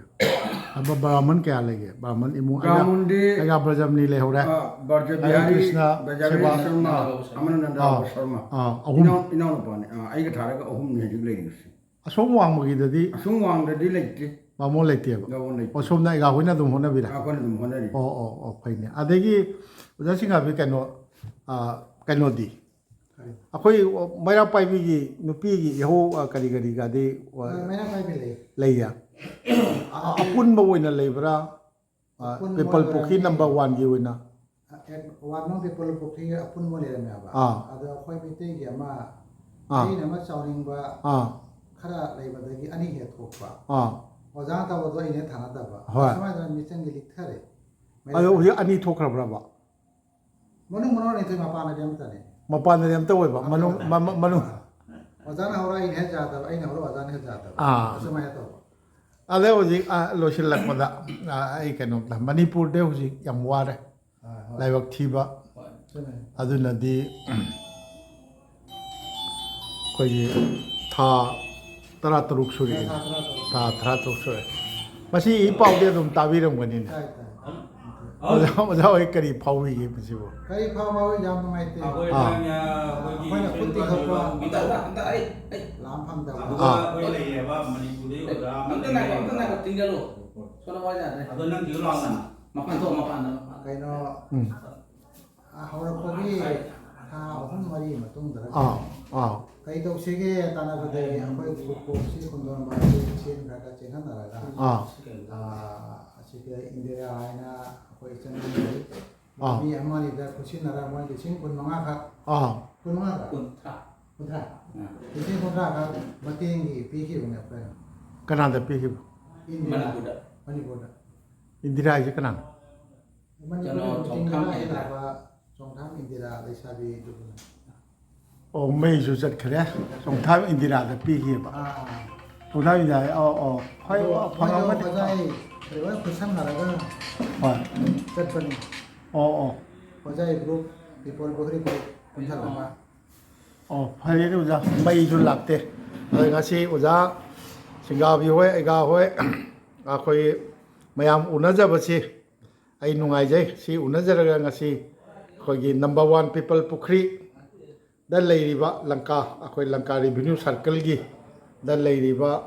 ꯑꯕ-, ꯕ꯭ꯔꯥꯍꯃꯟ ꯀꯌꯥ ꯂꯩꯒꯦ? ꯕ꯭ꯔꯥꯍꯃꯟ ꯏꯃꯨꯡ ꯑꯩꯒ-, ꯕ꯭ꯔꯥꯍꯃꯟꯗꯤ, ꯑꯩꯒ ꯕ꯭ꯔꯖꯃꯅꯤ ꯂꯩꯍꯧꯔꯦ꯫ ꯑ, ꯕ꯭ꯔꯖꯕꯤꯍꯥꯔꯤ, ꯑꯩ ꯀ꯭ꯔꯤꯁꯅ, ꯕ꯭ꯔꯖꯕꯤꯍꯥꯔꯤ ꯁꯦꯕꯥ, ꯁꯔꯃ, ꯑꯥ, ꯑꯃꯅ ꯅꯟꯗ ꯑꯥ, ꯁꯔꯃ꯫ ꯑꯥ, ꯑꯍꯨꯝ꯫ ꯏꯅꯥꯎ-, ꯏꯅꯥꯎꯅꯨꯄꯥꯅꯤ꯫ ꯑ, ꯑꯩꯒ ꯊꯥꯔꯒ ꯑꯍꯨꯝꯅꯤ ꯍꯧꯖꯤꯛ ꯂꯩꯔꯤꯕꯁꯤ꯫ ꯑꯁꯣꯝ ꯋꯥꯡꯃꯒꯤꯗꯗꯤ ꯑꯁꯣꯝ ꯋꯥꯡꯗꯗꯤ ꯂꯩꯇꯦ꯫ ꯕꯥꯃꯣꯟ ꯂꯩꯇꯦꯕ? ꯕꯥꯃꯣꯟ ꯂꯩꯇꯦ꯫ ꯑꯣ, ꯁꯣꯝꯗ ꯑꯩꯒ ꯍꯣꯏꯅ ꯑꯗꯨꯝ ꯍꯣꯠꯅꯕꯤꯔꯦ? ꯑꯩꯈꯣꯏꯅ ꯑꯗꯨꯝ ꯍꯣꯠꯅꯔꯤ꯫ ꯑꯣ, ꯑꯣ, ꯑꯣ, ꯐꯩꯅꯦ꯫ ꯑꯗꯒꯤ ꯑꯣꯖꯥ ꯁꯤꯡꯉꯥꯕꯤ, ꯀꯩꯅꯣ, ꯑ, ꯀꯩꯅꯣꯗꯤ? ꯀꯔꯤ? ꯑꯩꯈꯣꯏ ꯃꯩꯔꯥ ꯄꯥꯏꯕꯤꯒꯤ ꯅꯨꯄꯤꯒꯤ ꯏꯍꯧ, ꯑ, ꯀꯔꯤ ꯀꯔꯤꯒꯗꯤ, ꯑ, ꯑ, ꯃꯩꯔꯥ ꯄꯥꯏꯕꯤ ꯂꯩ꯫ ꯂꯩꯌꯦ? ꯑ, ꯑ, ꯑꯄꯨꯟꯕ ꯑꯣꯏꯅ ꯂꯩꯕ꯭ꯔꯥ? ꯑ, ꯑꯄꯨꯟꯕ ꯄꯤꯄꯜ ꯑꯣꯏꯅ ꯄꯨꯈ꯭ꯔꯤ ꯂꯩ꯫ ꯅꯝꯕꯔ ꯋꯥꯟꯒꯤ ꯑꯣꯏꯅ? ꯑ, ꯑꯦ, ꯋꯥꯟ ꯅꯝꯕꯔ ꯄꯤꯄꯜ ꯄꯨꯈ꯭ꯔꯤ ꯑꯄꯨꯟꯕ ꯂꯩꯔꯝꯃꯦꯕ꯫ ꯑꯥ꯫ ꯑꯗꯣ ꯑꯩꯈꯣꯏ ꯃꯩꯇꯩꯒꯤ ꯑꯃ, ꯑꯥ꯫ ꯑꯩꯅ ꯑꯃ ꯆꯥꯎꯅꯤꯡꯕ ꯑꯥ꯫ ꯈꯔ ꯂꯩꯕꯗꯒꯤ ꯑꯅꯤ ꯍꯦꯛ ꯊꯣꯛꯄ꯫ ꯑꯥ꯫ ꯑꯣꯖꯥꯅ ꯇꯧꯕꯗꯣ ꯑꯩꯅ ꯍꯦꯛ ꯊꯥꯅꯗꯕ꯫ ꯍꯣꯏ꯫ ꯁꯨꯃꯥꯏꯅ ꯇꯧꯗꯅ ꯃꯤꯆꯪꯒꯤ ꯂꯤꯛꯊꯔꯦ꯫ ꯑꯗꯣ ꯍꯧꯖꯤꯛ ꯑꯅꯤ ꯊꯣꯛꯈ꯭ꯔꯕ꯭ꯔꯕ? ꯃꯅꯨꯡ ꯃꯅꯨꯡ ꯑꯅꯤ ꯊꯣꯛꯏ, ꯃꯄꯥꯟꯗꯗꯤ ꯑꯃꯠꯇꯅꯤ꯫ ꯃꯄꯥꯟꯗꯗꯤ ꯑꯝꯇ ꯑꯣꯏꯕ, ꯃꯅꯨꯡ, ꯑꯃꯠꯇ꯫ ꯃ-, ꯃ-, ꯃꯅꯨꯡ꯫ ꯑꯥ꯫ ꯑꯣꯖꯥꯅ ꯍꯧꯔ ꯑꯩꯅ ꯍꯦꯛ ꯌꯥꯗꯕ, ꯑꯩꯅ ꯍꯧꯔ ꯑꯣꯖꯥꯅ ꯍꯦꯛ ꯌꯥꯗꯕ꯫ ꯑꯥ꯫ ꯑꯁꯨꯃꯥꯏꯅ ꯇꯧꯕ꯫ ꯑꯗ ꯍꯧꯖꯤꯛ, ꯑ, ꯂꯣꯏꯁꯤꯜꯂꯛꯄꯗ, ꯑ, ꯑꯩ ꯀꯩꯅꯣꯝꯇ, ꯃꯅꯤꯄꯨꯔꯗ ꯍꯧꯖꯤꯛ ꯌꯥꯝ ꯋꯥꯔꯦ꯫ ꯑꯥ, ꯍꯣꯏ꯫ ꯂꯥꯏꯕꯛ ꯊꯤꯕ꯫ ꯍꯣꯏ, ꯆꯨꯝꯃꯦ꯫ ꯑꯗꯨꯅꯗꯤ ꯑꯩꯈꯣꯏꯒꯤ ꯊꯥ ꯇꯔꯥꯇꯔꯨꯛ ꯁꯨꯔꯦ꯫ ꯊꯥ ꯇꯔꯥꯇꯔꯨꯛ꯫ ꯊꯥ ꯇꯔꯥꯇꯔꯨꯛ ꯁꯨꯔꯦ꯫ ꯃꯁꯤ ꯏ ꯄꯥꯎꯗꯤ ꯑꯗꯨꯝ ꯇꯥꯕꯤꯔꯝꯒꯅꯤꯅꯦ꯫ ꯇꯥꯏ, ꯇꯥꯏ꯫ ꯑꯣꯖꯥ, ꯑꯣꯖꯥ ꯍꯣꯏ ꯀꯔꯤ ꯐꯥꯎꯕꯤꯒꯦ ꯃꯁꯤꯕꯨ? ꯀꯔꯤ ꯐꯥꯎꯕ ꯍꯥꯏꯕꯨ ꯌꯥꯝ ꯅꯨꯡꯉꯥꯏꯇꯦ꯫ ꯑꯥ꯫ ꯑꯩꯈꯣꯏꯅ ꯈꯨꯠ ꯇꯤꯡꯊꯣꯛꯄ ꯂꯥꯝ ꯐꯪꯗꯕ꯫ ꯑꯥ꯫ ꯑꯩꯈꯣꯏ ꯂꯩꯌꯦꯕ ꯃꯅꯤꯄꯨꯔꯗ ꯑꯣꯖꯥ ꯑꯃ ꯑꯝꯇ ꯉꯥꯏꯈꯣ, ꯑꯝꯇ ꯉꯥꯏꯈꯣ, ꯇꯤꯡꯖꯜꯂꯣ꯫ ꯁꯣꯝꯗ ꯋꯥ ꯌꯥꯗ꯭ꯔꯦ꯫ ꯑꯗꯣ ꯅꯪ ꯇꯤꯡꯖꯜꯂꯣ ꯂꯥꯎꯅ꯫ ꯃꯄꯥꯟ ꯊꯣꯛꯑꯣ, ꯃꯄꯥꯟꯗ, ꯃꯄꯥꯟꯗ꯫ ꯀꯩꯅꯣ, ꯎꯝ꯫ ꯑ, ꯍꯧꯔꯛꯄꯒꯤ ꯊꯥ ꯑꯍꯨꯝ ꯃꯔꯤ ꯃꯇꯨꯡꯗꯔ ꯑꯥ, ꯑꯥ꯫ ꯀꯩ ꯇꯧꯁꯤꯒꯦ ꯇꯥꯟꯅꯕꯗꯒꯤ ꯑꯩꯈꯣꯏ ꯈꯨ-, ꯈꯨ-, ꯁꯤ ꯈꯨꯟꯗꯣꯔꯝꯕ ꯑꯁꯤ ꯁꯦꯟ ꯈꯔ ꯈꯔ ꯆꯦꯟꯍꯟꯅꯔꯒ, ꯑꯥ꯫ ꯑ, ꯑꯁꯤꯒ ꯏꯟꯗꯤꯔꯥ ꯍꯥꯏꯅ ꯑꯩꯈꯣꯏ ꯏꯆꯟ ꯑꯃ ꯂꯩ꯫ ꯑꯥ꯫ ꯃꯤ ꯑꯃ ꯑꯅꯤꯗ ꯈꯨꯠꯁꯤꯟꯅꯔꯒ ꯃꯣꯏ ꯂꯤꯁꯤꯡ ꯀꯨꯟꯃꯉꯥ ꯈꯛ, ꯑꯥ꯫ ꯀꯨꯟꯃꯉꯥ ꯈꯛ? ꯀꯨꯟꯊ꯭ꯔꯥ꯫ ꯀꯨꯟꯊ꯭ꯔꯥ꯫ ꯑꯥ꯫ ꯂꯤꯁꯤꯡ ꯀꯨꯟꯊ꯭ꯔꯥ ꯈꯛ ꯃꯇꯦꯡꯒꯤ ꯄꯤꯈꯤꯕꯅꯦ ꯑꯩꯈꯣꯏꯅ꯫ ꯀꯅꯥꯗ ꯄꯤꯈꯤꯕ? ꯏꯟꯗꯤꯔꯥ꯫ ꯃꯅꯤꯄꯨꯔꯗ꯫ ꯃꯅꯤꯄꯨꯔꯗ꯫ ꯏꯟꯗꯤꯔꯥ ꯍꯥꯏꯁꯦ ꯀꯅꯥꯅꯣ? ꯃꯅꯤꯄꯨꯔꯗ ꯀꯩꯅꯣ, ꯃꯤꯇꯤꯡ ꯆꯣꯡꯊꯥꯝ ꯑꯃ ꯏꯟꯗꯤꯔꯥ꯫ ꯂꯥꯛꯄ ꯆꯣꯡꯊꯥꯝ ꯏꯟꯗꯤꯔꯥ ꯂꯩꯁꯥꯕꯤꯗꯨꯕꯨꯅꯦ꯫ ꯑꯣ, ꯃꯩꯁꯨ ꯆꯠꯈ꯭ꯔꯦ꯫ ꯆꯣꯡꯊꯥꯝ ꯏꯟꯗꯤꯔꯥꯗ ꯄꯤꯈꯤꯕ꯫ ꯑꯥ, ꯑꯥ꯫ ꯆꯣꯡꯊꯥꯝ ꯏꯟꯗꯤꯔꯥ, ꯑꯣ, ꯑꯣ꯫ ꯍꯣꯏ, ꯑꯗꯣ ꯑꯣ, ꯐꯪꯉꯝꯒꯅꯤ꯫ ꯃꯣꯏꯗꯣ ꯍꯣꯖꯥꯏ ꯂꯣꯏ ꯈꯨꯠꯁꯝꯅꯔꯒ ꯍꯣꯏ꯫ ꯆꯠꯄꯅꯤ꯫ ꯑꯣ, ꯑꯣ꯫ ꯍꯣꯖꯥꯏ group, people ꯄꯨꯈ꯭ꯔꯤ group ꯄꯨꯟꯁꯤꯜꯂꯒ꯫ ꯑꯣ, ꯐꯔꯦꯅꯦ ꯑꯣꯖꯥ, ꯃꯩꯁꯨ ꯂꯥꯛꯇꯦ꯫ ꯑꯗꯣ ꯉꯁꯤ ꯑꯣꯖꯥ ꯁꯤꯡꯒꯥꯕꯤ ꯍꯣꯏ, ꯑꯩꯒꯥ ꯍꯣꯏ, ꯑꯩꯈꯣꯏ ꯃꯌꯥꯝ ꯎꯅꯖꯕꯁꯤ ꯑꯩ ꯅꯨꯡꯉꯥꯏꯖꯩ꯫ ꯁꯤ ꯎꯅꯖꯔꯒ ꯉꯁꯤ ꯑꯩꯈꯣꯏꯒꯤ number one ꯄꯤꯄꯜ ꯄꯨꯈ꯭ꯔꯤꯗ ꯂꯩꯔꯤꯕ ꯂꯪꯀꯥ, ꯑꯩꯈꯣꯏ ꯂꯪꯀꯥ revenue circleꯒꯤ ꯗ ꯂꯩꯔꯤꯕ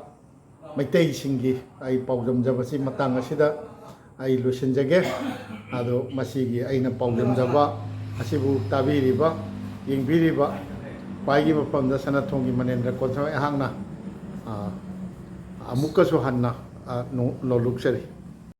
ꯃꯩꯇꯩꯁꯤꯡꯒꯤ ꯑꯩ ꯄꯥꯎꯗꯝꯖꯕꯁꯤ ꯃꯇꯥꯡ ꯑꯁꯤꯗ ꯑꯩ ꯂꯣꯏꯁꯤꯟꯖꯒꯦ꯫ ꯑꯗꯣ ꯃꯁꯤꯒꯤ ꯑꯩꯅ ꯄꯥꯎꯗꯝꯖꯕ ꯑꯁꯤꯕꯨ ꯇꯥꯕꯤꯔꯤꯕ, ꯌꯦꯡꯕꯤꯔꯤꯕ ꯈ꯭ꯋꯥꯏꯒꯤ ꯃꯐꯝꯗ ꯁꯅꯥꯊꯣꯡꯒꯤ ꯃꯅꯦꯟꯗ꯭ꯔ ꯀꯣꯟꯁꯝ ꯑꯩꯍꯥꯛꯅ, ꯑ, ꯑꯃꯨꯛꯀꯁꯨ ꯍꯟꯅ, ꯑ, ꯅꯣ-, ꯅꯣꯂꯨꯛꯆꯔꯤ꯫